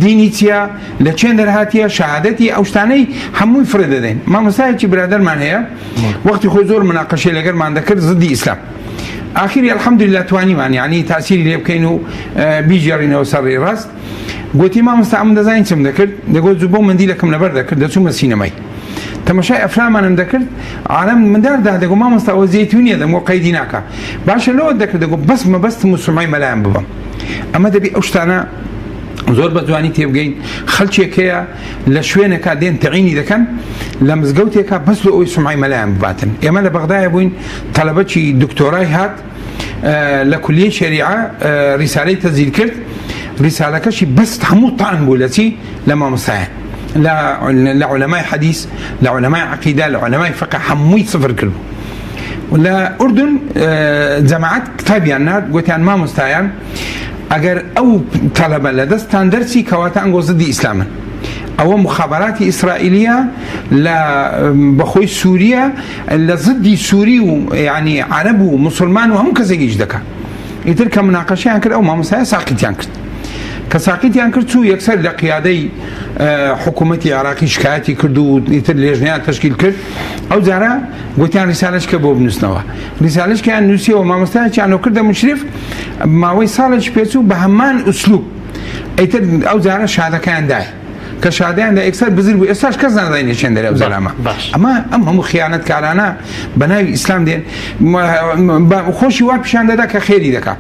دینی چییە لە چێن دەرهاتیە شەهادەتی ئەو شتانەی هەمووی فڕێ دەدەین مامۆستایەکی برادەرمان هەیە وەختی خۆی زۆر مناقەشەی لەگەرمان دەکرد زدی ئیسلام ئاخری الحمدلله توانیمان یعنی تاسیری لێ بکەین و بیگێڕینەوە سەر ڕێی ڕاست گوتی مامۆستا ئەمن دەزانین چم دەکرد دەگوت زوو بۆ مندیلەکەم لەبەر دەکرد دەچوومە سینەمای تەمەشای ئەفلامانم دەکرد عالم مندار دا دەگو مامۆستا ئەوە زەیتونیە دەمگۆ قەیدی ناکا باشە لەوە دەکرد دەگو بەس مەبەستم و سومعەی مەلایان ببەم ئەمە دەبی ئەو شتانە زۆر بە جوانی تێبگەین خەلکێک هەیە لە شوێنێکا دێن تەعینی دەکەن لە مزگەوتێکا بەس لۆ ئەوەی سومعەی مەلایان بباتن ئێمە لە بەغدایە بووین تەلەبەکی دکتۆرای هات لە کولیەی شەریعە ریسالەی تەزیل کرد ریسالەکەشی بەس هەموو تان بوو لە چی لە مامۆستایان لە علەمای حەدیث لە علەمای عەقیدە لە علەمای فقه هەمووی سفر کرد بوو لە ئوردن جەماعەت کتابیان نارد گوتیان مامۆستایان ئەگەر ئەو تەلەبە لە دەستتان دەرچی کەواتە ئەنگۆ زدی ئیسلامن ئەوە مخابراتی ئیسرائیلیە لە بەخۆی سووریە لە زدی سووری و ینی عەرەب و مسلمان و هەموو کەسێکیش دەکا ئیتر کە مناقەشیان کرد ئەو مامۆستایە ساقیتیان کرد کە ساقیتیان کرد چوو یەکسەر لە قیادەی حکوومەتی عراقی شکایەتی کرد و ئیتر لێژنیان تەشکیل کرد ئەو جارە گوتیان ریسالەشکە بۆ بنووسنەوە ریسالەشکیان نووسیەوە مامۆستایەکیان کردە مشرف ماوەی ساڵێکی پێچوو بە هەمان ئوسلوب. ئیتر ئەو جارە شادەکەیان دای کە شادیان دا یەکسەر بزر بوو ئێستاش کەس نازانێت چێن دەرێ ئەو زەلامە ئەمە ئەم هەموو خیانەتکارانە بە ناوی ئیسلام دێن خۆشی وا پیشان دەدا کە خێری دەکا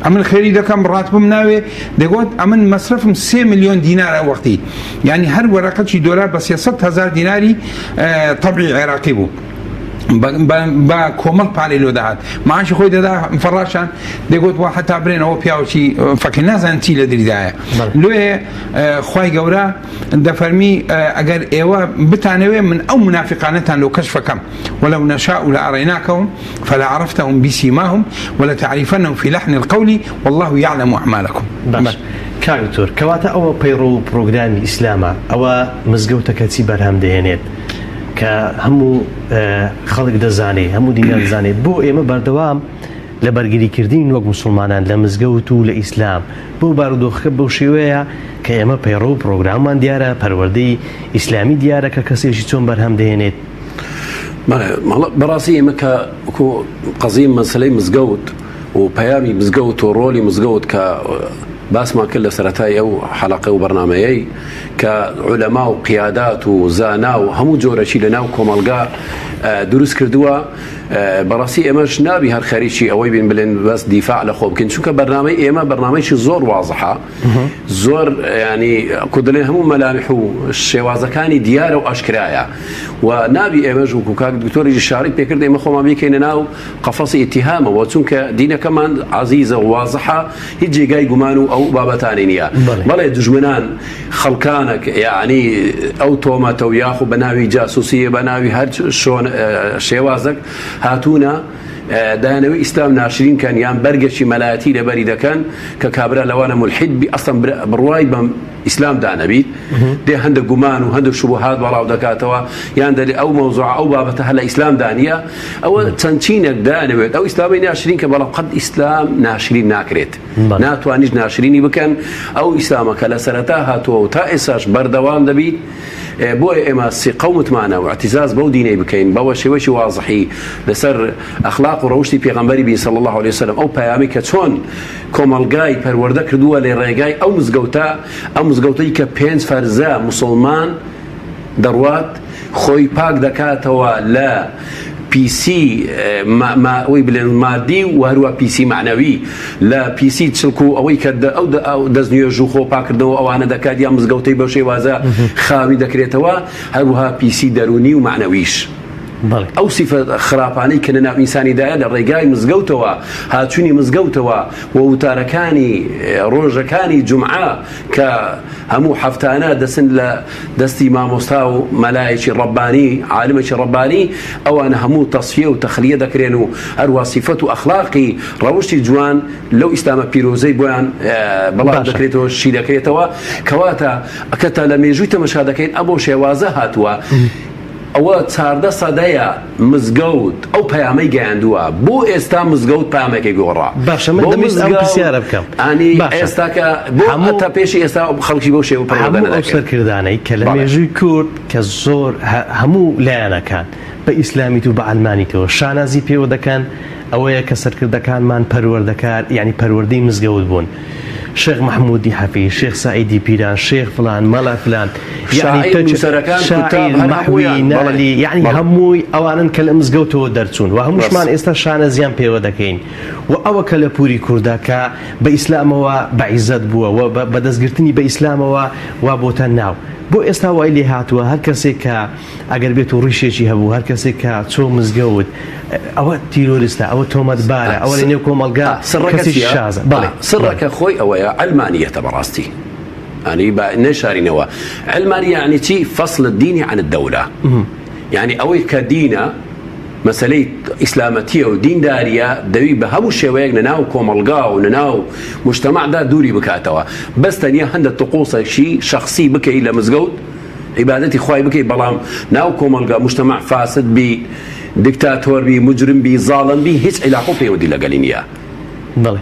ئەمن خێری دەکەم ڕاتبم ناوێ دەگوت ئەمن مەسرفم سێ میلیۆن دینارە وەختی یعنی هەر وەرەقەکی دۆلار بە 300 هزار دیناری طبعی عێراقی بوو بە کۆمەڵ پارەی لۆ دەهات معاشی خۆی دەدا فەڕاشان دەگوت وا حتا برێنەوە پیاوچی فەقیر نازان چی لە دریدایە لۆیە خوای گەورە دەفەرمی ئەگەر ئێوە بتانەوێ من ئەو منافقانەتان لۆ کەشفەکەم ولو نشاء لأريناكهم فلعرفتهم بسيماهم ولتعرفنهم في لحن القول والله يعلم أعمالكم باش کاک دکتۆر کەواتە ئەوە پەیڕەو و پڕۆگرامی ئیسلامە ئەوە مزگەوتەکە چی بەرهەم دەهێنێت کە هەموو خەڵک دەزانێ هەموو دنیا دەزانێت بۆ ئێمە بەردەوام لە بەرگریکردنین وەک موسڵمانان لە مزگەوت و لە ئیسلام بۆ بارودۆخەکە بەو شێوەیە کە ئێمە پەیڕەو و پڕۆگراممان دیارە پەروەردەی ئیسلامی دیارە کە کەسێکی چۆن بەرهەم دەهێنێت. بەڵێ بەڕاستی ئێمە کە وەکو قەزیە مەسەلەی مزگەوت و پەیامی مزگەوت و ڕۆلی مزگەوت کە باسمان کرد لە سەرەتای ئەو حەلەقە و بەرنامەیەی کە عولەما و قیادات و زانا و هەموو جۆرەکی لە ناو کۆمەڵگا دروست کردووە بەڕاستی ئێمەش نابی هەر خەریکی ئەوەی بین بلێن بەس دیفاع لە خۆ بکەین چونکە بەرنامەی ئێمە بەرنامەیەکی زۆر وازحە زۆر ینی کو دەلێن هەموو مەلامح و شێوازەکانی دیارە و ئاشکرایە و نابی ئێمەش وکو کاک دکتۆری شاری پێکرد ئێمە خۆمان بیکەینە ناو قەفەسی ئیتیهامەوە چونکە دینەکەمان عەزیزە و وازحە هیچ جێگای گومان و ئەو بابەتانی نییە بەڵێ دوژمنان خەڵکانەک یعنی ئەو تۆمەتە و یاخو بە ناوی جاسوسیە بە ناوی هەر شۆن شێوازەک هاتوونە دایانەوەی ئیسلام ناشرین کەن یان بەرگەکی مەلایەتی لەبەری دەکەن کە کابرا لەوانە ملحید بی ئەسڵەن بڕوای بەم ئیسلام دانەبیت دێ هەندە گومان و هەندە شوبهات بەڵاو دەکاتەوە یان دەلێ ئەو مەوزوع ئەو بابەتە هەر لە ئیسلام دانیە ئەوە چەند چینێک دانەوێت ئەو ئیسلامی ناشرین کە بەڵام قەت ئیسلام ناشرین ناکرێت ناتوانیش ناشرینی بکەن ئەو ئیسلامە کە لە سەرەتا هاتووە و تا ئێساش بەردەوام دەبیت بۆیە ئێمە سیقە و متمانە و اعتزاز بەو دینەی بکەین بەوە شێوەیەکی وازحی لەسەر ئەخلاق و ڕەوشی پێغەمبەری بین صلی الله علیه وسلم ئەو پەیامی کە چۆن کۆمەڵگای پەروەردە کردووە لە ڕێگای ئەو مزگەوتە ئەو مزگەوتەی کە پێنج فەرزە موسڵمان دەڕوات خۆی پاک دەکاتەوە لە پیسی ئەوەی بلێن مادی و هەروە پیسی معنەوی لە پیسی چڵک و ئەوەی کە ئەو دەست نوێژ و خۆ پاکردنەوە ئەوانە دەکات یا مزگەوتەی بەو شێوازە خاوی دەکرێتەوە هەروها پیسی دەرونی و معنەویش. ئەو سیفە خراپانەی کە لەناو ئینسانیدایە لە ڕێگای مزگەوتەوە هاچوونی مزگەوتەوە و وتارەکانی ڕۆژەکانی جومعە کە هەموو هەفتانە دەچن لە دەستی مامۆستا و مەلایەکی ڕەبانی عالمێکی ڕەبانی ئەوانە هەموو تەسفیە و تەخلیە دەکرێن و هەروە سیفەت و ئەخلاقی ڕەوشی جوان لەو ئیسلامە پیرۆزەی بۆیان بەڵاو دەکرێتەوە شی دەکرێتەوە کەواتە ئەکەتا لە مێژووی تەمەشا دەکەین ئەمۆ شێوازە هاتووە ئەوە 14 سەدەیە مزگەوت ئەو پەیامەی گەیاندووە بۆ ئێستا مزگەوت پامێکی گۆڕا باشە من دەمویست ئەم پرسیارە بکەم ئانی ئێستاکە بۆ هەموو تا پێشی ئێستا خەڵکی بەو شێوە پەروەردە هەموو ئەو سەرکردانەی کە لە مێژووی کورد کە زۆر هەموو لایەنەکان بە ئیسلامیت و بە عەلمانیتەوە شانازی پێوە دەکەن ئەوەیە کە سەرکردەکانمان پەروەردەکار یانی پەروەردەی مزگەوت بوون شێخ مەحمودی حەفید شێخ سەعیدی پیران شێخ فلان مەلا فلان یعنی شاعیر نووسەرەکان شاعیر کوتاب هەر مەحوی هەموویان بەڵێ نالی یعنی بەڵێ هەمووی ئەوانن کە لە مزگەوتەوە دەرچوون و هەمووشمان ڕاست ئێستا شانازیان پێوە دەکەین و ئەوە کەلەپوری کوردە کە بە ئیسلامەوە بە عیزەت بووە و بە دەستگرتنی بە ئیسلامەوە وا بۆتە ناو بۆ ئێستا وای لێ هاتووە هەر کەسێک کە ئەگەر بێت و ڕیشێکی هەبوو هەر کەسێک کە چۆ مزگەوت ئەوە تیرۆریستە ئەوە تۆمەتبارە ئەوە لە نێو کۆمەڵگا سڕەکە کەسێکی چییە؟ شازە بەڵێ بەڵێ سڕەکە خۆی ئەوەیە عەلمانیەتە بەڕاستی ئەنی با نەشارینەوە عەلمانی یعنی چی فصل الدین عن الدولە یعنی ئەوەی کە دینە مەسەلەی ئیسلامەتیە و دینداریە دەوی بە هەموو شێوەیەک لە ناو کۆمەڵگا و لە ناو مجتەمەعدا دووری بکاتەوە بەس تەنیا هەندە طقوسێکی شەخسی بکەی لە مزگەوت عیبادەتی خوای بکەی بەڵام ناو کۆمەڵگا مجتەمەع فاسد بی دیکتاتۆر بی مجرم بی زاڵم بی هیچ عیلاقە و پەیوەندی لەگەلی نییە. بەڵێ.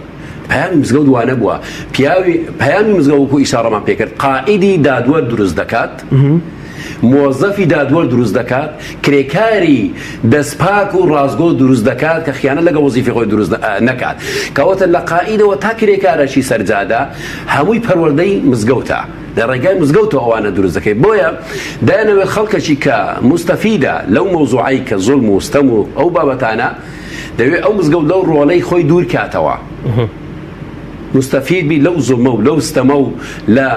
پەیامی مزگەوت وانەبووە پیاوی پەیامی مزگەوت وەکو ئیشاڕەمان پێکرد قائیدی دادوەر دروست دەکات. مۆزەفی دادوەر دروست دەکات، کرێکاری دەستپاک و ڕاستگۆ دروست دەکات کە خیانەت لەگەڵ وەزیفەی خۆی دروست نەکات. کەواتە لە قائیدەوە تا کرێکارەکی سەرجادە هەمووی پەروەردەی مزگەوتە. لە ڕێگای مزگەوتەوە ئەوانە دروست دەکەی. بۆیە دەیانەوێت خەڵکەکی کە موستەفیدە لەو مەوزوعەی کە زوڵم و ستەم و ئەو بابەتانە، دەوێت ئەو مزگەوت لەو ڕۆڵەی خۆی دوور کاتەوە. موستەفید بی لەو زوڵمە و لەو ستەمە و لە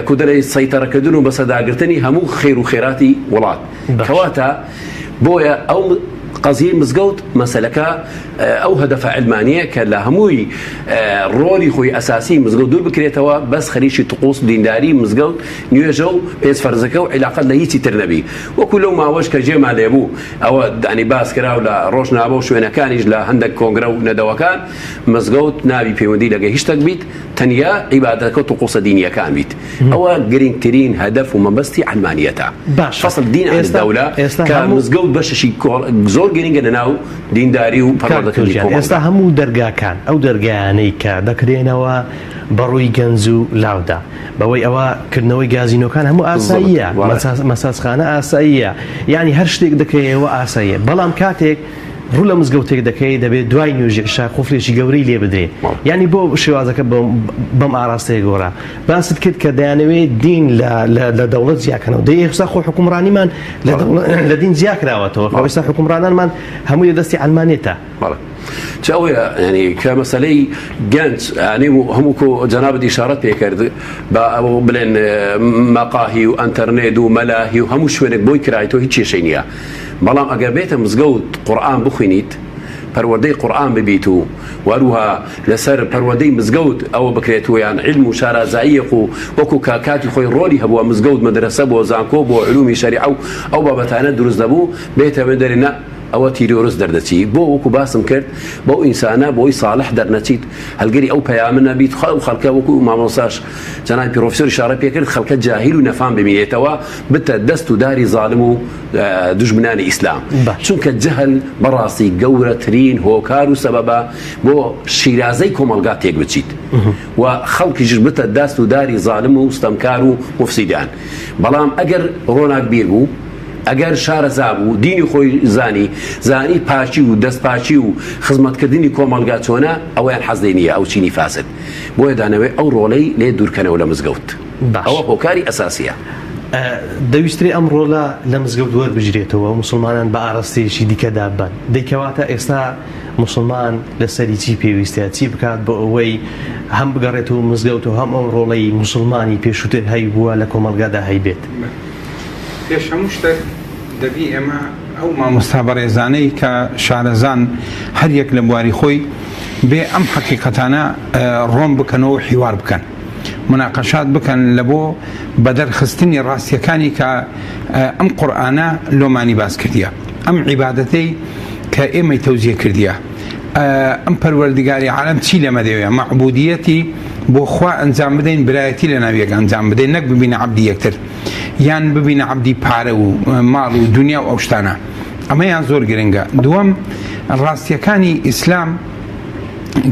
کودەرەی سەیتەرەکردن و بەسەرداگرتنی هەموو خێر و خێراتی وڵات. کەواتە بۆیە ئەو قەزیەی مزگەوت مەسەلەکە ئەو هەدەفە عیلمانیە کە لە هەمووی ڕۆلی خۆی ئەساسی مزگەوت دوور بکرێتەوە بەس خەریکی تقوس دینداری مزگەوت نوێژە و پێنج فەرزەکە و عیلاقەت لە هیچی تر نەبی وەکو لەو ماوەش کە جێمان لێبوو ئەوە دانی باس کرا و لە ڕۆژنامە و شوێنەکانیش لە هەندێک کۆنگرە و نەدەوەکان مزگەوت نابی پەیوەندی لەگە هیچ شتێک بیت تەنیا عیبادەتەکە و طقوسە دینیەکان بیت ئەوە گرنگترین هەدەف و مەبەستی عەلمانیەتە باشە فصل دین عن ئێستا الدولە ئێستا کە هەموو مزگەوت بەشێکی کۆڵ زۆر گرنگە لەناو دینداری و کاک پەروەردەکردنی تورکیان ئێستا کۆمەڵگا. هەموو دەرگاکان ئەو دەرگایانەی کە دەکرێنەوە بەڕووی گەنج و لاودا بەوەی ئەوە کردنەوەی گازینۆکان هەموو بالضبط ئاساییە بەڵێ. مەساج مەساجخانە ئاساییە یانی هەر شتێک دەکرێیەوە ئاساییە بەڵام کاتێک ڕوو لە مزگەوتێک دەکەی دەبێت دوای نوێژی عیشا قوفلێکی گەورەی لێ بدرێ یانی بۆ شێوازەکە بەم ئاراستەیە گۆڕا باست کرد کە دەیانەوێت دین لە دەوڵەت جیاکەنەوە دەی ئێستا خۆ حکومڕانیمان لە دین جیا کراوەتەوە خۆ ئێستا حکومڕانانمان هەمووی لە دەستی عەلمانیەتە. بەڵێ چ ئەوەیە ینی کە مەسەلەی گەنج ینی هەموو کۆ جەنابت ئیشارەت پێ کرد بە ئەوە بڵێن مەقاهی و ئەنتەرنێت و مەلاهی و هەموو شوێنێک بۆی کرایتەوە هیچ کێشەی نییە بەڵام ئەگەر بێتە مزگەوت قورئان بخوینیت پەروەردەی قورئان ببیت و وەروها لەسەر پەروەردەی مزگەوت ئەوە بکرێت و یان عیلم و شارازاییەک و وەکو کە کاتی خۆی ڕۆلی هەبووە مزگەوت مەدرەسە بۆ زانکۆ بۆ علومی شەریعە و ئەو بابەتانە دروست دەبوو بێتە دەرێ نا ئەوە تیرۆرست دەردەچی بۆ وەکو باسم کرد بەو ئینسانە بۆی ساڵح دەرنەچیت هەلگری ئەو پەیامە نەبیت خوا ئەو خەڵکە وەکو مامۆستاش جەنابی پرۆفیسۆر ئیشارە پێکرد خەڵکە جاهیل و نەفام بمینێتەوە بتە دەست و داری زاڵم و دوژمنانی ئیسلام چونکە جەهل بەڕاستی گەورەترین هۆکار و سەبەبە بۆ شیرازەی کۆمەڵگا تێک بچیت و خەڵکیش بتە دەست و داری زاڵم و ستەمکار و موفسیدان بەڵام ئەگەر ڕۆناکبیر بوو ئەگەر شارەزا بوو دینی خۆی زانی زانی پاکی و دەست پاکی و خزمەتکردنی کۆمەڵگا چۆنە ئەوەیان حەز لێ نییە ئەو چینی فاسد بۆیە دانەوێ ئەو ڕۆڵەی لێ دوورکەنەوە لە مزگەوت باش. ئەوە هۆکاری ئەساسیە. دەویسترێ ئەم ڕۆڵە لە مزگەوت وەربگیرێتەوە و موسڵمانان بە ئاراستەیەکی دیکەدا ببەن. دەی کەواتە ئێستا موسڵمان لەسەری چی پێویستە؟ چی بکات بۆ ئەوەی هەم بگەڕێتەوە مزگەوت و هەم ئەو ڕۆڵەی موسڵمانی پێشووتر هەیبووە لە کۆمەڵگادا هەیبێت؟ پێش هەموو شتێک دەبی ئێمە ئەو مامۆستا بەڕێزانەی کە شارەزان هەر یەک لە بواری خۆی بێ ئەم حەقیقەتانە ڕۆن بکەنەوە و حیوار بکەن. مناقەشات بکەن لە بۆ بەدەر خستنی ڕاستیەکانی کە ئەم قورئانە لۆمانی باس کردیە ئەم عیبادەتەی کە ئێمەی تەوزیە کردیە ئەم پەروەردگاری عالەم چی لەمە دەوێ مەعبودیەتی بۆ خوا ئەنجام بدەین برایەتی لە ناو یەک ئەنجام بدەین نەک ببینە عەبدی یەکتر یان ببینە عەبدی پارە و ماڵ و دنیا و ئەو شتانە ئەمەیان زۆر گرنگە دووەم ڕاستیەکانی ئیسلام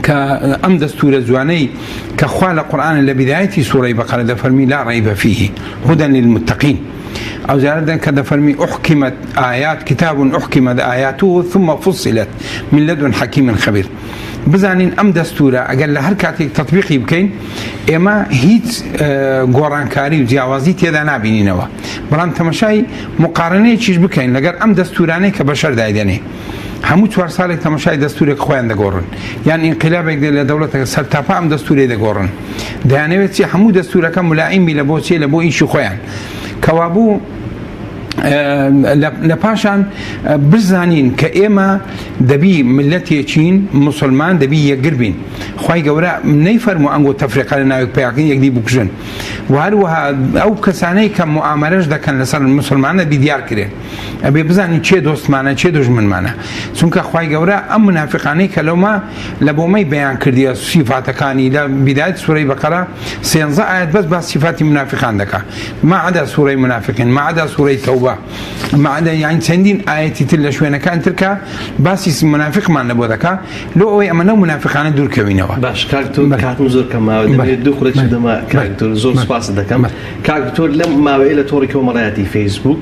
کە ئەم دەستورە جوانەی کە خوا لە قورئان لە بیدایەتی سوڕەی بەقەرە دەفەرمی لا ڕیب فیه هدى للمتقین ئەو جارە کە دەفەرمی احکمت آیات کتاب احکمت آیاته ثم فصلت من لدن حکیم خبیر بزانین ئەم دەستورە ئەگەر لە هەر کاتێک تطبیقی بکەین ئێمە هیچ گۆڕانکاری و جیاوازی تێدا نابینینەوە بەڵام تەمەشای مقارنەیەکیش بکەین لەگەر ئەم دەستورانەی کە بەشەر دایدەنێ هەموو چوار ساڵێک تەمەشای دەستورێک خۆیان دەگۆڕن یان ئینقلابێک دێ لە دەوڵەتەکە سەرتاپا ئەم دەستورەی دەگۆڕن دەیانەوێت چی هەموو دەستورەکە ملائیم بی لە بۆ چێ لە بۆ ئیشی خۆیان کەوابوو لە پاشان بزانین کە ئێمە دەبی ملەتێکین مسلمان دەبی یەکگر بین خی گەورە نەیفەرمو ئەنگۆ تەفریقە لە ناوێک پیاکەن یەکدی بکوژن و هەروەها ئەو کەسانەی کە موئامەرەش دەکەن لەسەر مسلمانە بی دیار کرێن ئەبێ بزانین کێ دۆستمانە کێ دوژمنمانە چونکە خوای گەورە ئەم منافقانەی کە لەوما لە بۆمەی بەیان کردیە سیفاتەکانی لە بیدایەت سورەی بەقەرە سێنزە ئایەت بەس باس سیفاتی منافقان دەکا ما عدا سورەی منافقین ما عدا سورەی تەوبە. التوبە مەعدە یان چەندین ئایەتی تر لە شوێنەکان تر کە باسی منافقمان لە بۆ دەکا لۆ ئەوەی ئەمە لەو منافقانە دوور کەوینەوە. باش کاک دکتۆر کاتم زۆر کەم ماوە دەمەوێت دوو خولەکی دەمە کاک دکتۆر زۆر سوپاست دەکەم کاک دکتۆر لەم ماوەیە لە تۆڕی کۆمەڵایەتی فەیسبوک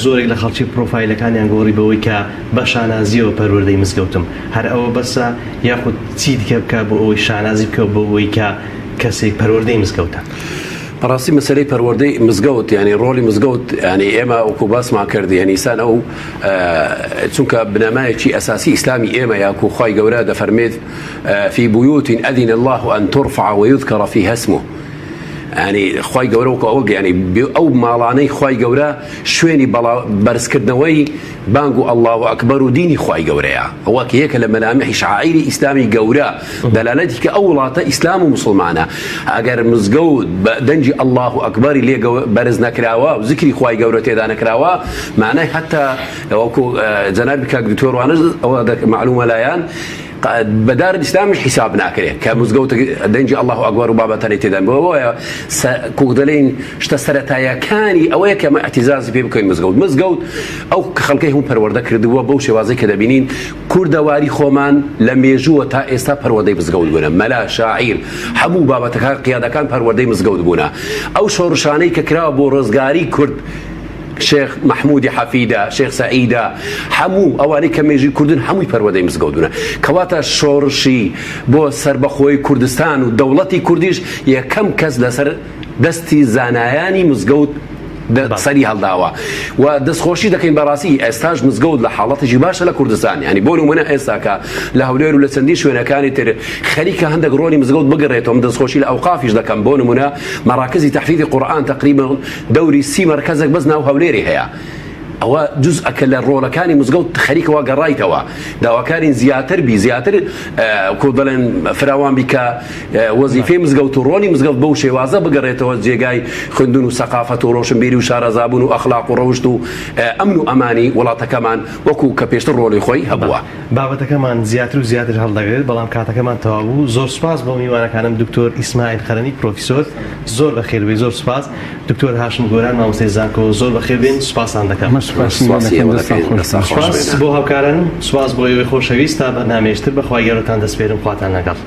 زۆرێک لە خەڵکی پرۆفایلەکانیان گۆڕی بەوەی کە بە شانازیەوە پەروەردەی مزگەوتم هەر ئەوە بەسە یاخود چی دیکە بکە بۆ ئەوەی شانازی بکە بۆ ئەوەی کە کەسێک پەروەردەی مزگەوتە. بەڕاستی مەسەلەی پەروەردەی مزگەوت یانی ڕۆڵی مزگەوت یانی ئێمە وەکو باسمان کرد یانی ئینسان ئەو چونکە بنەمایەکی ئەساسی ئیسلامی ئێمە یاکو خوای گەورە دەفەرمێت فی بیوت ئەذن الله ان ترفع ويذكر فيها اسمه ینی خوای گەورە وەکو ئەوە ینی ئەو ماڵانەی خوای گەورە شوێنی بەڵا بەرزکردنەوەی بانگ و اللە اکبر و دینی خوای گەورەیە ئەوە کە یەکە لە مەلامحی شعائری ئیسلامی گەورە دەلالەتی کە ئەو وڵاتە ئیسلام و موسڵمانە ئەگەر مزگەوت بە دەنگی اللە اکبری لێ بەرز نەکراوە و زیکری خوای گەورە تێدا نەکراوە معنای حتا وەکو جەنابی کاک دکتۆر وانەش ئەوە معلومە لایان بە دار ئیسلامیش حیساب ناکرێت کە مزگەوت دەنگی اللە اکبر و بابەتەنەی تێدا بەوەیە کوک دەلێین شتە سەرەتایەکانی ئەوەیە کە ئەمە ئیعتیزازی پێ بکەین مزگەوت مزگەوت ئەو خەڵکەی هەموو پەروەردە کردووە بەو شێوازەی کە دەبینین کوردەواری خۆمان لە مێژووە تا ئێستا پەروەردەی مزگەوت بوونە مەلا شاعیر هەموو بابەتەکان قیادەکان پەروەردەی مزگەوت بوونە ئەو شۆڕشانەی کە کراوە بۆ ڕزگاری کورد شێخ مەحمودی حەفیدە، شێخ سەعیدە، هەموو ئەوانەی کە مێژووی کوردن هەمووی پەروەردەی مزگەوت بوونە. کەواتە شۆڕشی بۆ سەربەخۆی کوردستان و دەوڵەتی کوردیش یەکەم کەس لەسەر دەستی زانایانی مزگەوت سەری هەڵداوە و دەستخۆشی دەکەین بەڕاستی ئێستاش مزگەوت لە حاڵەتێکی باشە لە کوردستان ینی بۆ نمونە ئێستاکە لە هەولێر و لە چەندین شوێنەکانی تر خەریکە هەندێک ڕۆڵی مزگەوت بگەڕێتەوە من دەستخۆشی لە ئەوقافیش دەکەم بۆ نمونە مەراکزی تەحفیزی قورئان تقریبا دەوری سی مەرکەزێک بەس ناو هەولێری هەیە ئەوە جزئەکە لە ڕۆڵەکانی مزگەوت خەریکەوە گەڕایتەوە داواکارین زیاتر بی زیاتر کۆ دەڵێن فراوان بی کە وەزیفەی مزگەوت و ڕۆڵی مزگەوت بەو شێوازە بگەڕێتەوە جێگای خوێندن و سەقافەت و ڕۆشنبیری و شارەزابوون و ئەخلاق و ڕەوشت و ئەمن و ئەمانی وڵاتەکەمان وەکو کە پێشتر ڕۆڵی خۆی هەبووە. بابەتەکەمان زیاتر و زیاتر هەڵدەگرێت بەڵام کاتەکەمان تەواو بوو زۆر سوپاس بۆ میوانەکانم دکتۆر ئیسماعیل خەرەنی پرۆفیسۆر زۆر بەخێر بێی زۆر سوپاس دکتۆر هاشم گۆران مامۆستای زانکۆ زۆر بەخێر بێن سوپاستان دەکەم. ئەمە سوپاسی لێ دەکەین دەستتان خۆش بێت. سوپاس بۆ هاوکارانم سوپاس بۆ ئێوەی خۆشەویست تا بەرنامەیەکی تر بەخوای گەورەتان دەسپێرم خواتان لەگەڵ.